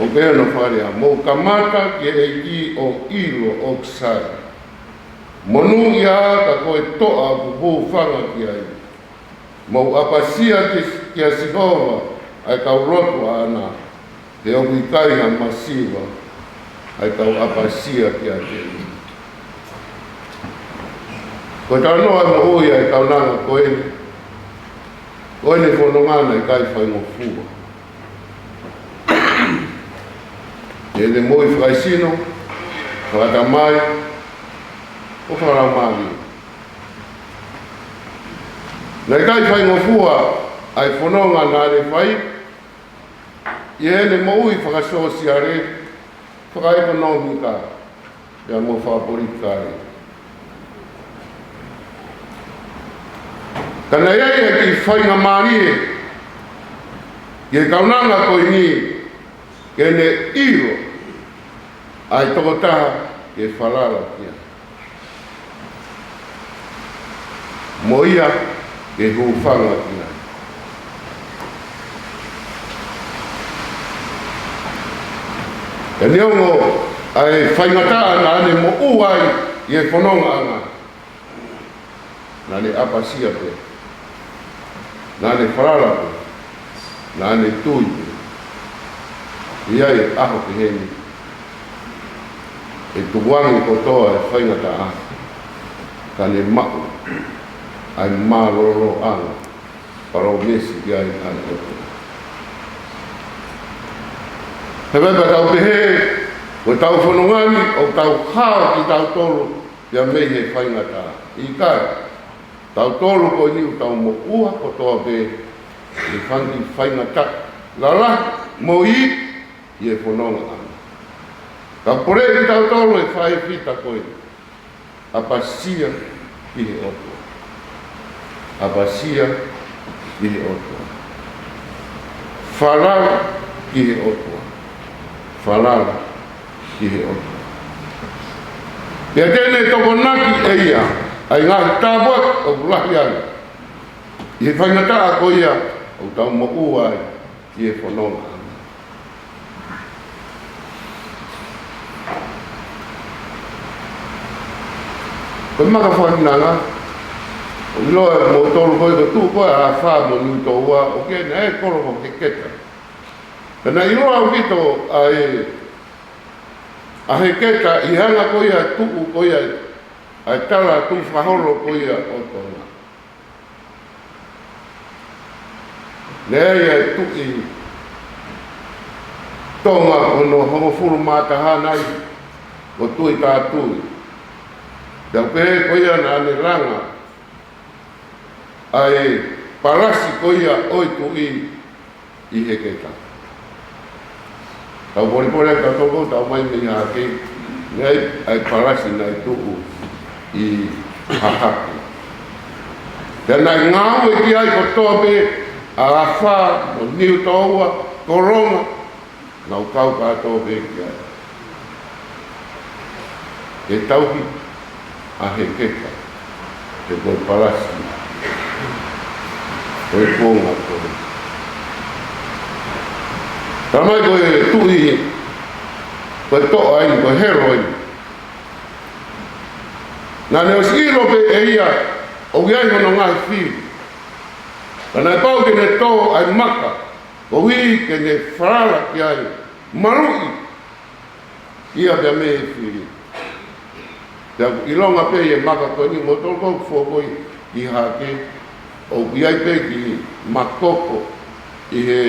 ʻoku pehē hono fakalea: Mou kamata ki he ʻEiki ʻo ʻilo ʻoku sai. Monūʻia ka ko e toʻa ʻoku hūfanga ki ai. Mou ʻapasia ki, kia Sihova ʻa e kau lotu ʻaʻana, he ʻoku ʻikai ha masiva ʻa e kau ʻapasia kiate ia. Ko e talanoa moʻui ʻa e kaunanga ko eni, ko ʻene fononga naʻe ʻikai faingofua. ʻI heʻene moʻui fakaesino, fakatamai, ʻo fakalaumālie. Naʻe ʻikai faingofua ʻa e fononga naʻa ne fai, ʻi heʻene moʻui fakasōsiale, fakaʻekonōmika, pea mo fakapolitikale. Ka naʻe ʻi ai ʻa e kiʻi faingamālie ki he kaunanga ko eni, ke ne ʻilo ʻa e tokotaha ke falala ki ai, mo ia ke hūfanga ki ai. Pea neongo ʻa e faingataʻa naʻa ne moʻua ai ʻi he fonongaʻanga, naʻa ne ʻapasia pē, naʻa ne falala pē, naʻa ne tui pē. ʻI ai e ʻaho pehē ni, ʻe tukuange kotoa e faingataʻa, ka ne maʻu ʻa e mālōlōʻanga, palōmesi ki ai ʻa e ʻOtua. He pea tau pehē, ko ʻetau fononga ni, ʻoku tau hao kitautolu ia mei he faingataʻa. ʻIkai, tautolu ko eni ʻoku tau moʻua kotoa pē ʻi he fanga kiʻi faingataʻa lalahi mo ʻi, ʻi he fonongaʻanga. Ka poleʻi kitautolu ʻe he faifita ko eni. ʻApasia ki he ʻOtua. ʻApasia ki he ʻOtua. Falala ki he ʻOtua. Falala ki he ʻOtua. Pea te ne tokonaki ʻe ia ʻa e ngaahi tāpuaki ʻoku lahi ange ʻi he faingataʻa ko ia ʻoku tau moʻua ai ʻi he fononga. Ko e maka fakakinanga, ʻoku ʻiloa ʻe moutolu ko ē ko e tuʻu ko ē ʻa Afā mo Niutōua, ʻoku ʻi ai ʻena e kolo ko Heketa. Pea naʻe ʻiloa ʻaupito ʻa e, ʻa Heketa ʻi he anga ko ia e tuʻu ko ia ʻa e tala tuʻu fakaholo ko ia ʻo Tonga. Naʻe ʻi ai e tuʻi Tonga ko hono hongofulu mā taha nai, ko Tuʻi Tātui. Pea pehē ko ia naʻa ne langa ʻa e palasi ko ia ʻo e tuʻi ʻi Heketa. Tau polepole atu, tau toko, tau mai mei Hahake, naʻe ʻi ai e palasi naʻe tuʻu ʻi Hahake. Pea naʻe ngāue ki ai kotoa pē ʻa Afā mo Niutōua, Kolonga, nau kau kātoa pē ki ai. Ke tauhi ʻa Heketa, he ko e palasi, ko e konga ko ē. Talamai ko e tuʻi, ko e toʻa eni, ko e helo eni. Naʻa ne ʻosi ʻilo pē ʻe ia ʻoku ʻi ai hono ngaahi fili. Ka naʻe pau ke ne tō ʻa e maka, koeʻuhi ke ne falala ki ai, maluʻi ia pea mei he fili. Pea ʻoku ʻilonga pē ʻi he maka ko eni, moutolu ʻoku fokotuʻu ʻi Hahake, ʻoku ʻi ai pē kiʻi makoko ʻi he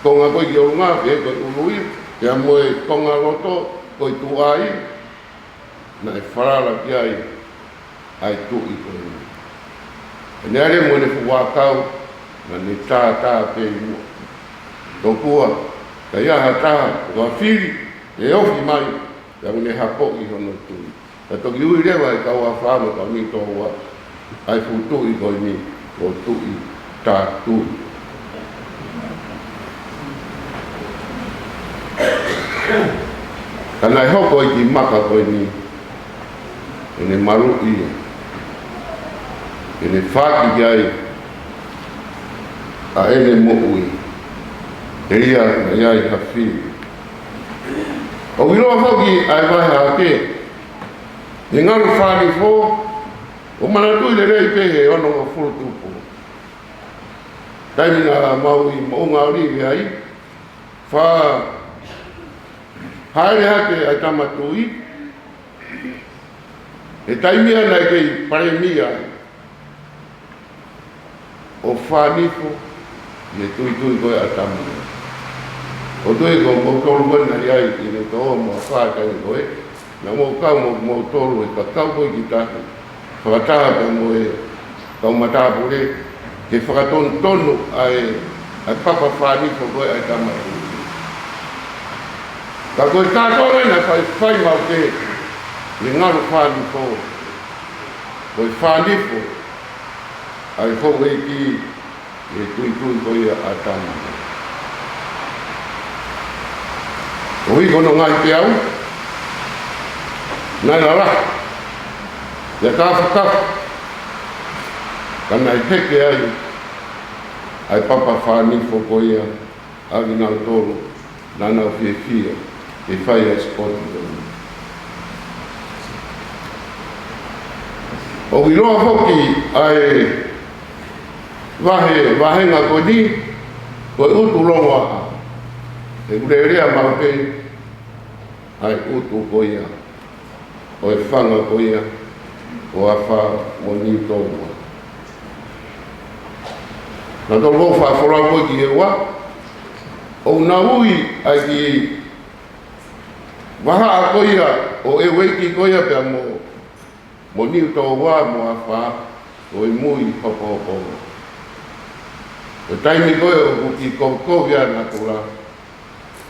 konga ko ē ki ʻolunga, pea ko e ʻulu ia, pea mo e konga loto ko e tuʻa ia, naʻe falala ki ai ʻa e tuʻi ko eni. Pea ne ʻalu mo ʻene fuʻu ʻakau, naʻa ne tātā pē ʻi muʻa. Tokua, ka ʻi ai ha taha, ʻoku fili, ʻe ofi mai, pea ʻoku ne hapoʻi hono tui. Pea toki ui leva ʻe he kau Afā mo e kau Niutōua ʻa e fuʻu tuʻi ko eni, ko Tuʻi Tātui. Ka naʻe hoko ʻa e kiʻi maka ko eni, ʻene maluʻi ia, ʻene faki ki ai ʻa ʻene moʻui, ʻe ia naʻe ʻi ai ha fili. ʻOku ʻiloa foki ʻa e vahe Hahake, ʻi he ngalu Fānifo, ʻoku manatuʻi lelei pē he onongofulu tupu. Taimi naʻa mau ʻi Moʻunga ʻOlive ai, fa-, hāʻele hake ʻa e Tama Tuʻi, he taimi ia naʻe kei palēmia ai, ʻo Fānifo ʻi he tuitui ko ē ʻa Tama. ʻOku ou tui ko moutolu ko ē naʻe ʻi ai ʻi he tō mo Afā taimi ko ē, naʻa mou kau mo moutolu he kakau ko ē ki tahi, fakataha pea mo e kau matāpule, ke fakatonutonu ʻa e, ʻa e papa Fānifo ko ē ʻa e Tama Tuʻi. Ka ko e kātoanga naʻe fai, fai maʻu pē ʻi he ngalu Fānifo, ko e Fānifo ʻa e houʻeiki ʻi he tuitui ko ia ʻa Tama. Koeʻuhi ko hono ngaahi peau, naʻe lalahi, pea kāfakafa, ka naʻe heke ai ʻa e papa Fānifo ko ia ʻa kinautolu naʻa nau fiefia ke fai ʻa e sipoti ko eni. ʻOku ʻiloa foki ʻa e vahe, vahenga ko eni, ko e ʻutu longoaʻa. He ʻoku lelea maʻu pē ʻa e ʻutu ko ia ʻo e fanga ko ia ʻo Afā mo Niutōua. Naʻa tau lau fakafolau ko ē ki he ua, ʻoku nau ui ʻa e kiʻi vahaʻa ko ia ʻo e ueiki ko ia pea mo, mo Niutōua mo Afā, ko e Mui Hopohopo. Ko e taimi ko ē ʻoku kiʻi kovi ʻa natula,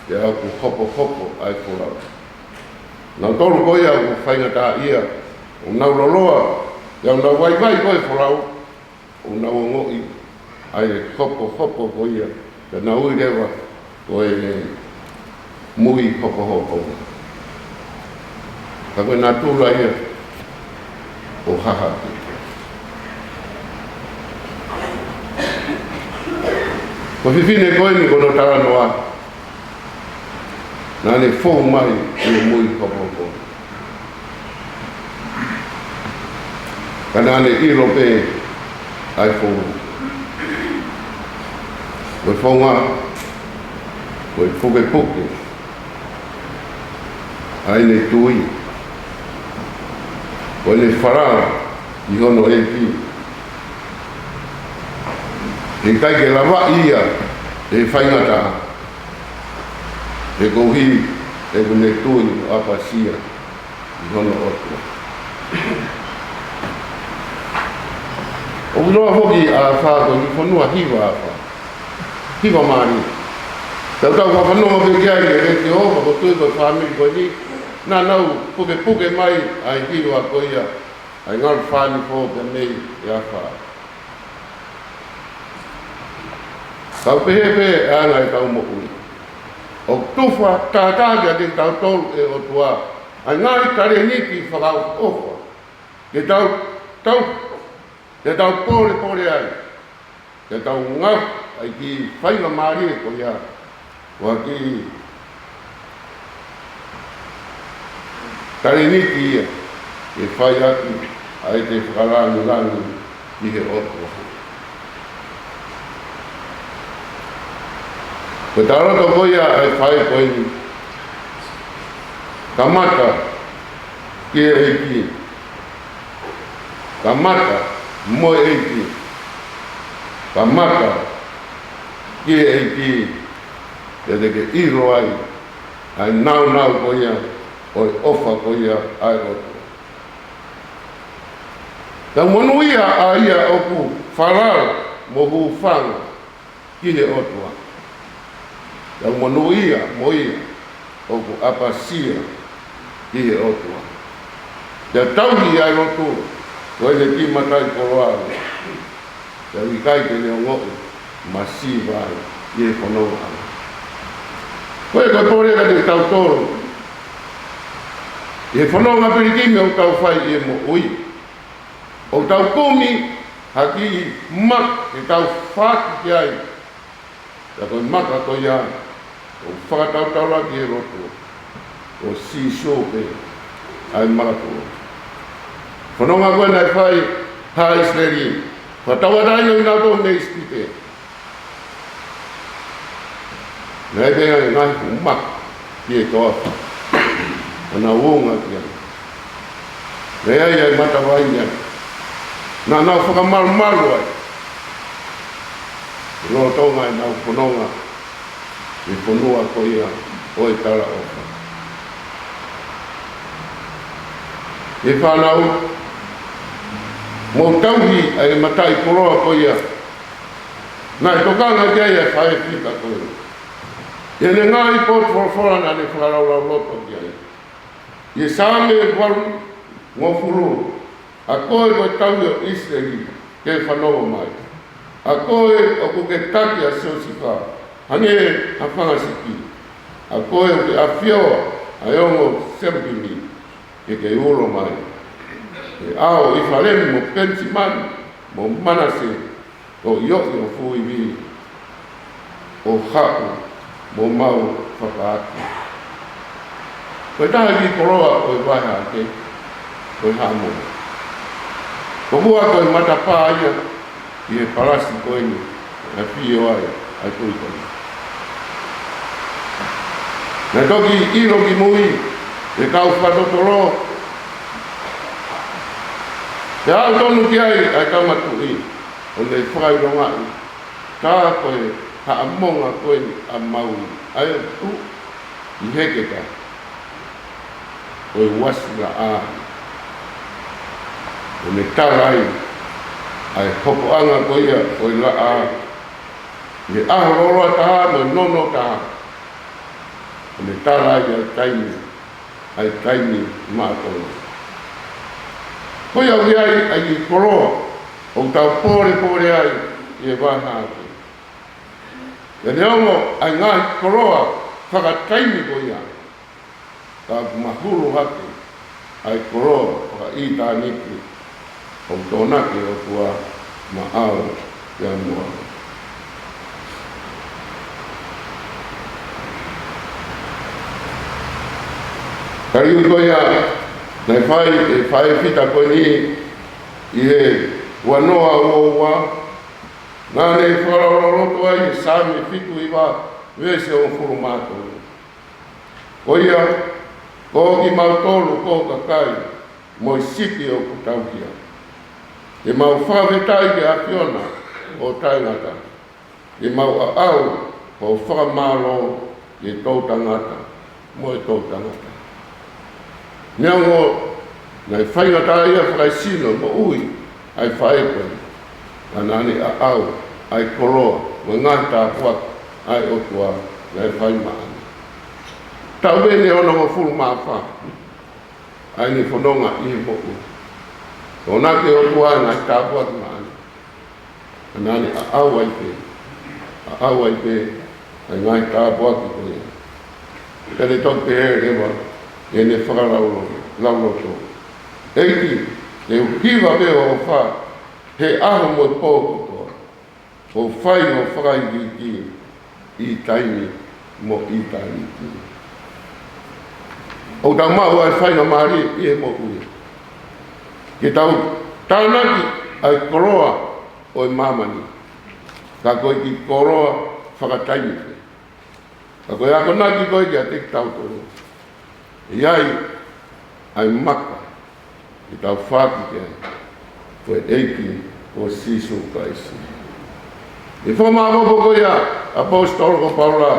pea ʻoku hopohopo ʻa e folau. Nautolu ko ia ʻoku faingataʻaʻia, ʻoku nau loloa, pea ʻoku nau vaivai ko ē folau, ʻoku nau ongoʻi ʻa e hopohopo ko ia, pea nau ui leva ko e Mui Hopohopo. Ka ko e natula ia ʻo Hahake. Ko e fefine ko eni ko hono talanoa, naʻa ne fou mai ʻi he mui hopohopo. Ka naʻa ne ʻilo pē ʻa e founga. Ko e founga, ko e pukepuke ʻa ʻene tui, ko ʻene falala ʻi hono ʻEiki. He ʻikai ke lavaʻi ia ʻe he faingataʻa, he koeʻuhi he ʻoku ne tui ʻo ʻapasia ʻi hono ʻOtua. ʻOku ʻiloa foki ʻa ʻAfa ko e fonua hiva ʻAfa. Hiva mālie. Tau tau ka fanongo pē ki ai ʻi he letiō, ka ko e tui ko e fāmili ko eni, naʻa nau pukepuke mai ʻa e hiva ko ia, ʻa e ngalo fānifo pē mei ʻAfa. Kau pehē pē ʻa e anga ʻetau moʻui. ʻOku tufa taha kiate kitautolu ʻe he ʻOtua ʻa e ngaahi talēniti fakaʻofoʻofa ke tau, tau, ke tau pōlepole ai, ke tau ngāue ai ki he faingamālie ko ia, ʻa e kiʻi talēniti ia, ke fai atu ʻa e fakalāngilangi ki he ʻOtua. Ko e talanoa ko ia ʻa e faʻē ko eni, kamata ki he ʻEiki. Kamata mo e ʻEiki. Kamata ki he ʻEiki. Pea te ke ʻilo ai ʻa e nāunau ko ia ʻo e ʻofa ko ia ʻa e ʻOtua. Tau monūʻia ʻa ia ʻoku falala mo hūfanga ki he ʻOtua. Tau monūʻia mo ia ʻoku ʻapasia ki he ʻOtua. Tau tauhi ʻa e lotu ko ʻene kiʻi mataʻikoloa. Tau ʻikai ke ne ongoʻi masiva ai ʻi he fononga. Ko e, ko e pole kiate kitautolu ʻi he fononga pilikimi ʻoku tau fai ʻi he moʻui. ʻOku tau kumi ha kiʻi maka ke tau faki ki ai. Pea ko e maka ko ia ʻoku fakatautau leva ki he lotu, ko Sīsū pē ʻa e maka tuʻo. Fononga ko ē naʻe fai ʻe Haʻa ʻIsileli, fakatauʻatāina ʻo kinautolu mei ʻIsipite. Naʻe pehē ʻa e ngaahi fuʻu maka ki he toafa, ʻo nau unga ki ai. Naʻe ʻi ai ʻa e matavai ia, naʻa nau fakamalumalu ai. Lolotonga ʻenau fononga ʻi he fonua ko ia ʻo e talaʻofa. ʻE fānau, mou tauhi ʻa e mataʻikoloa ko ia naʻe tokanga ki ai ʻa e faʻē fika ko ē. ʻI heʻene ngaahi potu folofola naʻa ne fakalaulauloto ki ai. ʻI he Saame valungofulu, ʻa koe ko e tauhi ʻo ʻIsileli, ke fanongo mai. ʻA koe ʻoku ke taki ʻa Siosefa, hangē ha fanga sipi. ʻA koe ʻoku ke ʻafioʻi ʻa e ongo selupimi, ke ke ulo mai. ʻE ʻao ʻo ʻIfalemi mo Penisimani mo Manase, ʻo ʻioʻi ʻo fuivi, ʻo haʻu mo mau fakaaki. Ko e taha e kiʻi koloa ʻo e vahe hahake, ko e haʻamo. Ko e ua ko e matapā ia ʻi he palasi ko eni, ʻa e fio ai ʻa e tui ko eni. Naʻe toki ʻilo kimui ʻe he kau fakatotolo, pea aʻu tonu ki ai ʻa e tama tuʻi, ʻo ne fakaʻilongaʻi, tā ko e haʻamonga ko eni ʻa Maui, ʻa ia ʻoku tuʻu ʻi Heketā, ko e uasi laʻā. ʻO ne tala ai ʻa e hopoʻanga ko ia ʻo e laʻā, ʻi he ʻaho lōloa taha mo e nounou taha. ʻO ne tala ai ʻa e taimi, ʻa e taimi maʻa koe. Ko ia ʻoku ʻi ai ʻa e koloa ʻoku tau pōlepole ai ʻi he vahe hahake. Pea neongo ʻa e ngaahi koloa fakataimi ko ia, ka ʻoku mahulu hake ʻa e koloa fakaʻitāniti ʻoku tokonaki ʻe he ʻOtua maʻau pea mo au. Ka ʻi he ui ko ia naʻe fai ʻe he faʻē fita ko eni ʻi he ua noa ua ua, naʻa ne fakalaulauloto ai ʻi he Saame fitu hiva veesi hongofulu mā tolu. Ko ia, ko kimautolu ko e kakai mo e sipi ʻoku tauhi, te mau fakafetaʻi ki he ʻAfiona ʻo taʻengata, te mau ʻaʻau hoʻo fakamālō ki he toʻutangata mo e toʻutangata. Neongo naʻe faingataʻaʻia fakaesino e moʻui ʻa e faʻē ko eni, ka naʻa ne ʻaʻau ʻa e koloa mo e ngaahi tāpuaki ʻa e ʻOtua naʻe fai maʻana. Taʻu pē ʻe onongofulu mā fā ʻa ʻene fononga ʻi he moʻui, tokonaki ʻe he ʻOtua e ngaahi tāpuaki maʻana, ka naʻa ne ʻaʻau ai pē, ʻaʻau ai pē ʻa e ngaahi tāpuaki ko ia. Pea ne toki pehē leva ʻi heʻene fakalaulauloto: ʻEiki, te u hiva pē hoʻo ʻofa he ʻaho mo e pō kotoa, ʻo fai hoʻo fakaikiiki ʻi taimi mo ʻitāniti. ʻOku tau maʻu ʻa e faingamālie ʻi he moʻui ke tau tānaki ʻa e koloa ʻo e māmani, ka ko e kiʻi koloa fakataimi pē. Ka ko e akonaki ko ē kiate kitautolu, ʻe ʻi ai ʻa e maka ke tau foaki ki ai, ko e ʻEiki ko Sīsū Kalaisi. ʻI he fakamāʻopoʻopo ko ia ʻa e ʻaposetolo ko Paula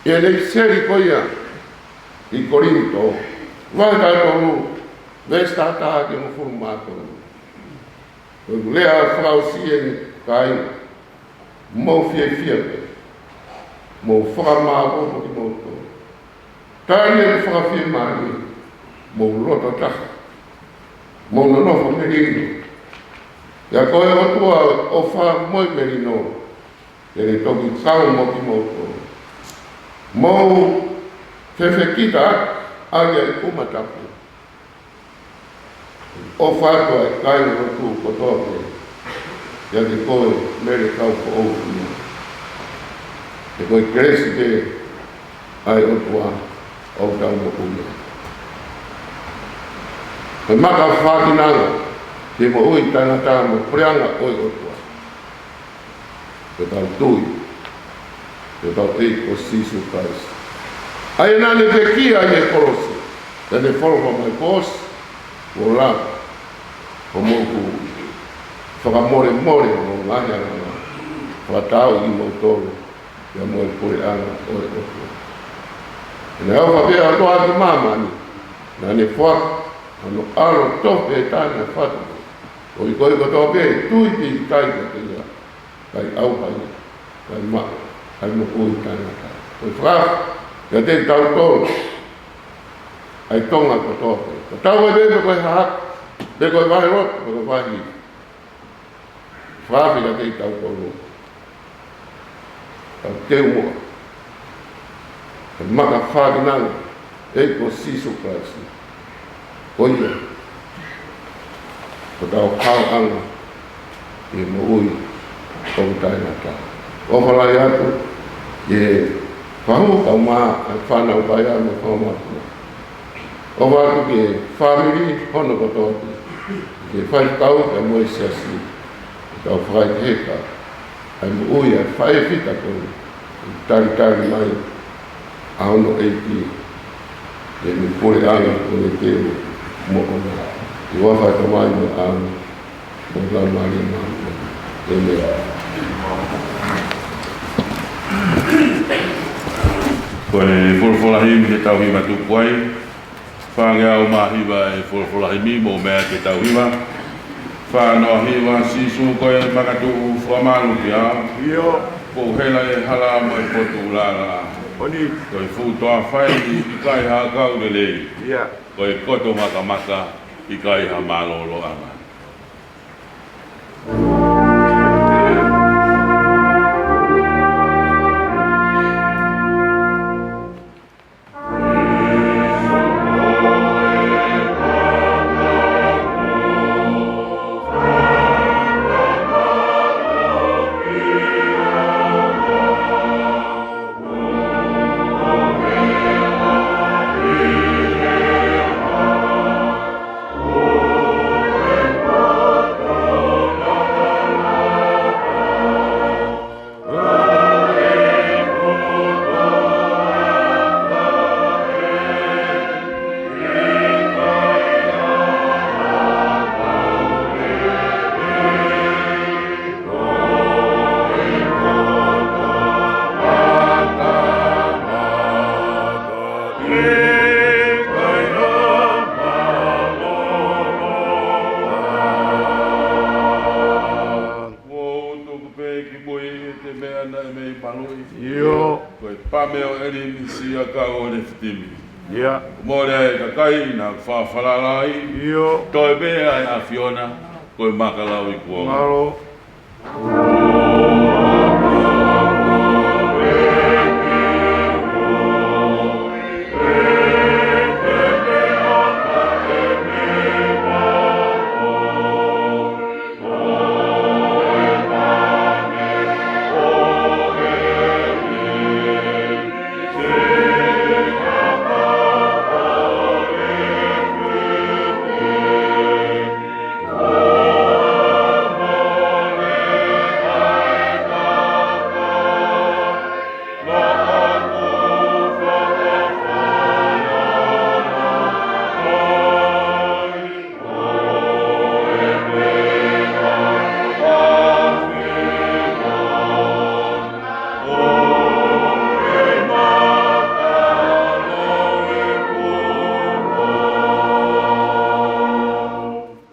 ʻi heʻene ʻipiseli ko ia ki Kolinitō, vahe taha tolu, veesi taha taha ki he hongofulu mā tolu. Ko ʻeku lea fakaʻosi eni, kāinga, mou fiefia pē, mou fakamāʻopoʻopo kimoutolu, tali ʻeku fakafiemālie, mou loto taha, mou nonofo melino. Pea ko e ʻOtua ʻo e ʻofa mo e melino, te ne toki kau mo kimoutolu. Mou fefekitaʻaki ʻaki ʻa e ʻuma tapu. ʻOfa atu ʻa e kāingalotu kotoa pē kiate koe, Mele Kaufoʻou ia. He ko e kelesi pē ʻa e ʻOtua ʻoku tau moʻui ai. Ko e maka fakakinanga ki he moʻui taʻengata mo e puleʻanga ʻo e ʻOtua, ko ʻetau tui ki hotau ʻEiki ko Sīsū Kalaisi, ʻa ia naʻa ne pekia ʻi he kolosi, pea ne folofola mai: Ko ʻosi, kuo lava hoʻomou huhuʻi. Fakamolemole hoʻomou ngaahi angahala, fakatau kimoutolu ia mo e puleʻanga ʻo e ʻOtua. He naʻe ʻofa pē ʻa e ʻOtua ki māmani, naʻa ne foaki hono ʻAlo tofu pē taha naʻe fatu, koeʻuhi ko kotoa pē ʻe tui pīkitai kiate ia, ʻikai ʻauha ia, kae maʻu ʻa e moʻui taʻengata. Ko e fakaafe kiate kitautolu ʻa e Tonga kotoa pē, tatau ai pē pe ko e hahake, pe ko e vahelotu, pe ko e vahe ivi. Fakaafe kiate kitautolu. Tau teu muʻa ʻa e maka fakakinanga ʻa e ʻEiki ko Sīsū Kalaisi. Ko ia ko hotau haoʻanga ʻi he moʻui ʻoku taʻengata. ʻOfa lahi atu ki he fahu kae ʻumaʻā ʻa e fānau paea mo e fanga mātuʻa. ʻOfa atu ki he fāmili hono kotoa pē, ki he faifekau pea mo e siasi, ke tau fakaheka ʻa e moʻui ʻa e faʻē fita ko eni, talitali mai ʻa hono ʻEiki, ʻi heʻene puleʻanga kuo ne teu moʻona. ʻI he huafa ʻo e Tamai mo e ʻAlo mo e Laumālie Māʻoniʻoni. ʻĒmeni. Ko e folofola himi ke tau hiva tuku ai. Fāngeau mā hiva e folofola himi, mou meʻa ke tau hiva. Fā noa hiva. Sīsū ko e makatuʻu, fakamālō kiate au. ʻIo. Kuo u hela he hala mo e potu lālā. Oni. Ko e fuʻu toafa ʻikai ha ʻakau lelei. ʻIo. Ko e koto makamaka ʻikai ha mālōlōʻanga. Timi. ʻIo. Mole ai e kakai naʻa ku faʻa falala ai. ʻIo. Toe pē ʻa e ʻAfiona, ko e maka lauikuonga. Mālō.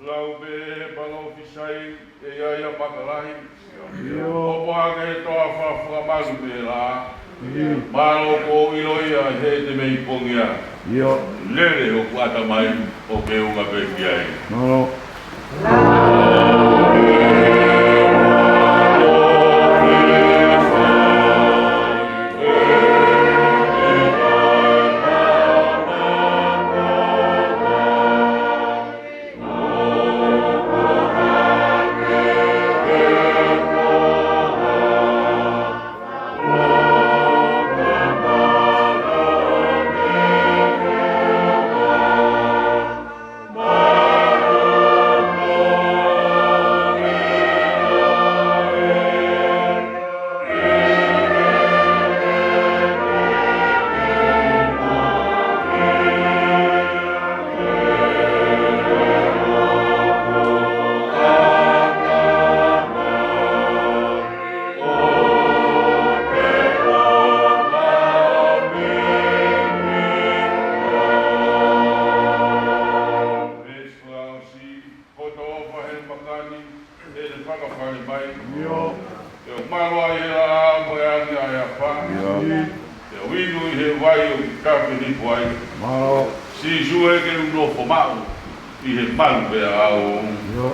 Lau pē he palōfisai, ʻe ʻi ai ʻa e maka lahi. ʻIo. ʻOku ʻi ai e toafa fakamalu pē lā. ʻIo. Mālō kuo ʻilo ia he te mei pongia. ʻIo. Lele hoku ʻatamai ʻo feʻunga pē ki ai. Mālō. Kotoa he maka ni, ʻe ne fakafale mai. ʻIo. ʻE ʻo mālō ai he laʻā mo e angi ʻa e ʻafa. ʻIo. ʻE ʻo inu ʻi he vai ʻoku kape ni puai. Mālō. Sīsū ē ke u nofo maʻu ʻi he malu pē ʻaʻau. ʻIo.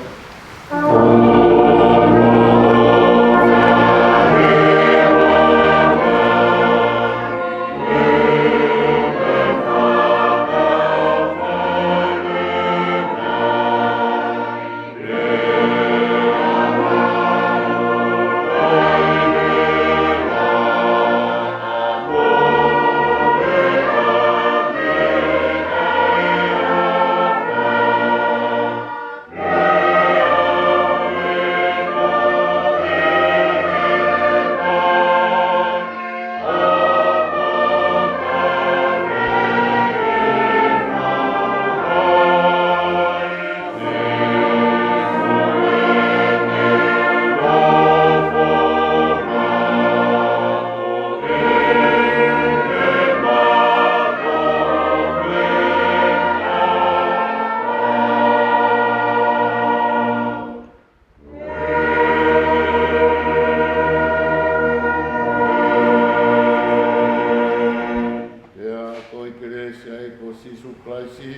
Pea ko e kelesi ʻa e ʻEiki ko Sīsū Kalaisi,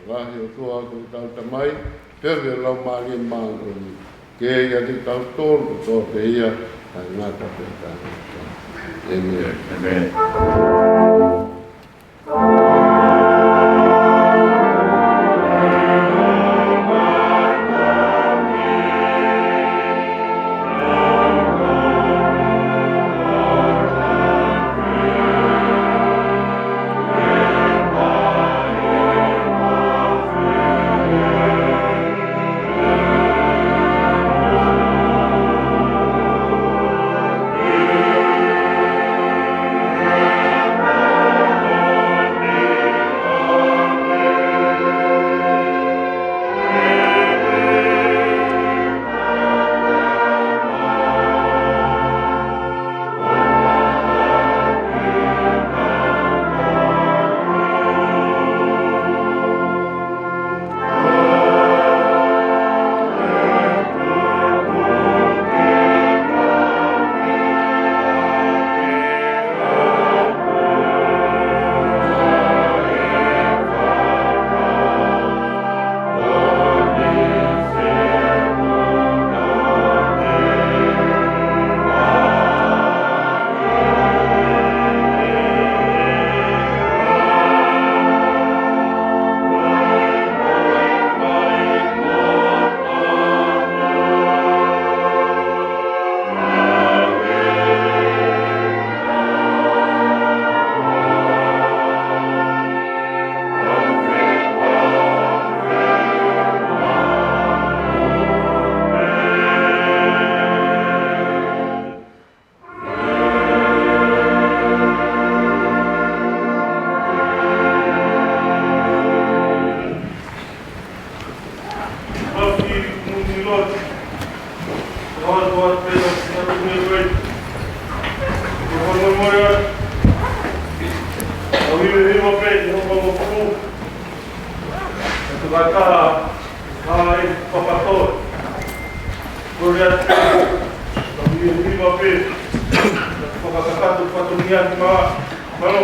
ʻofa ʻa e ʻOtua ko hotau Tamai, feohi ʻa e Laumālie Māʻoniʻoni, ke ʻiate kitautolu kotoa pē ia, taʻengata pea taʻengata. ʻĒmeni. ʻĒmeni. Ka ka, ka e papatoi. Ko rea te, ka mi e hiva pe, ka fakakakato fatongia ki ma, malo.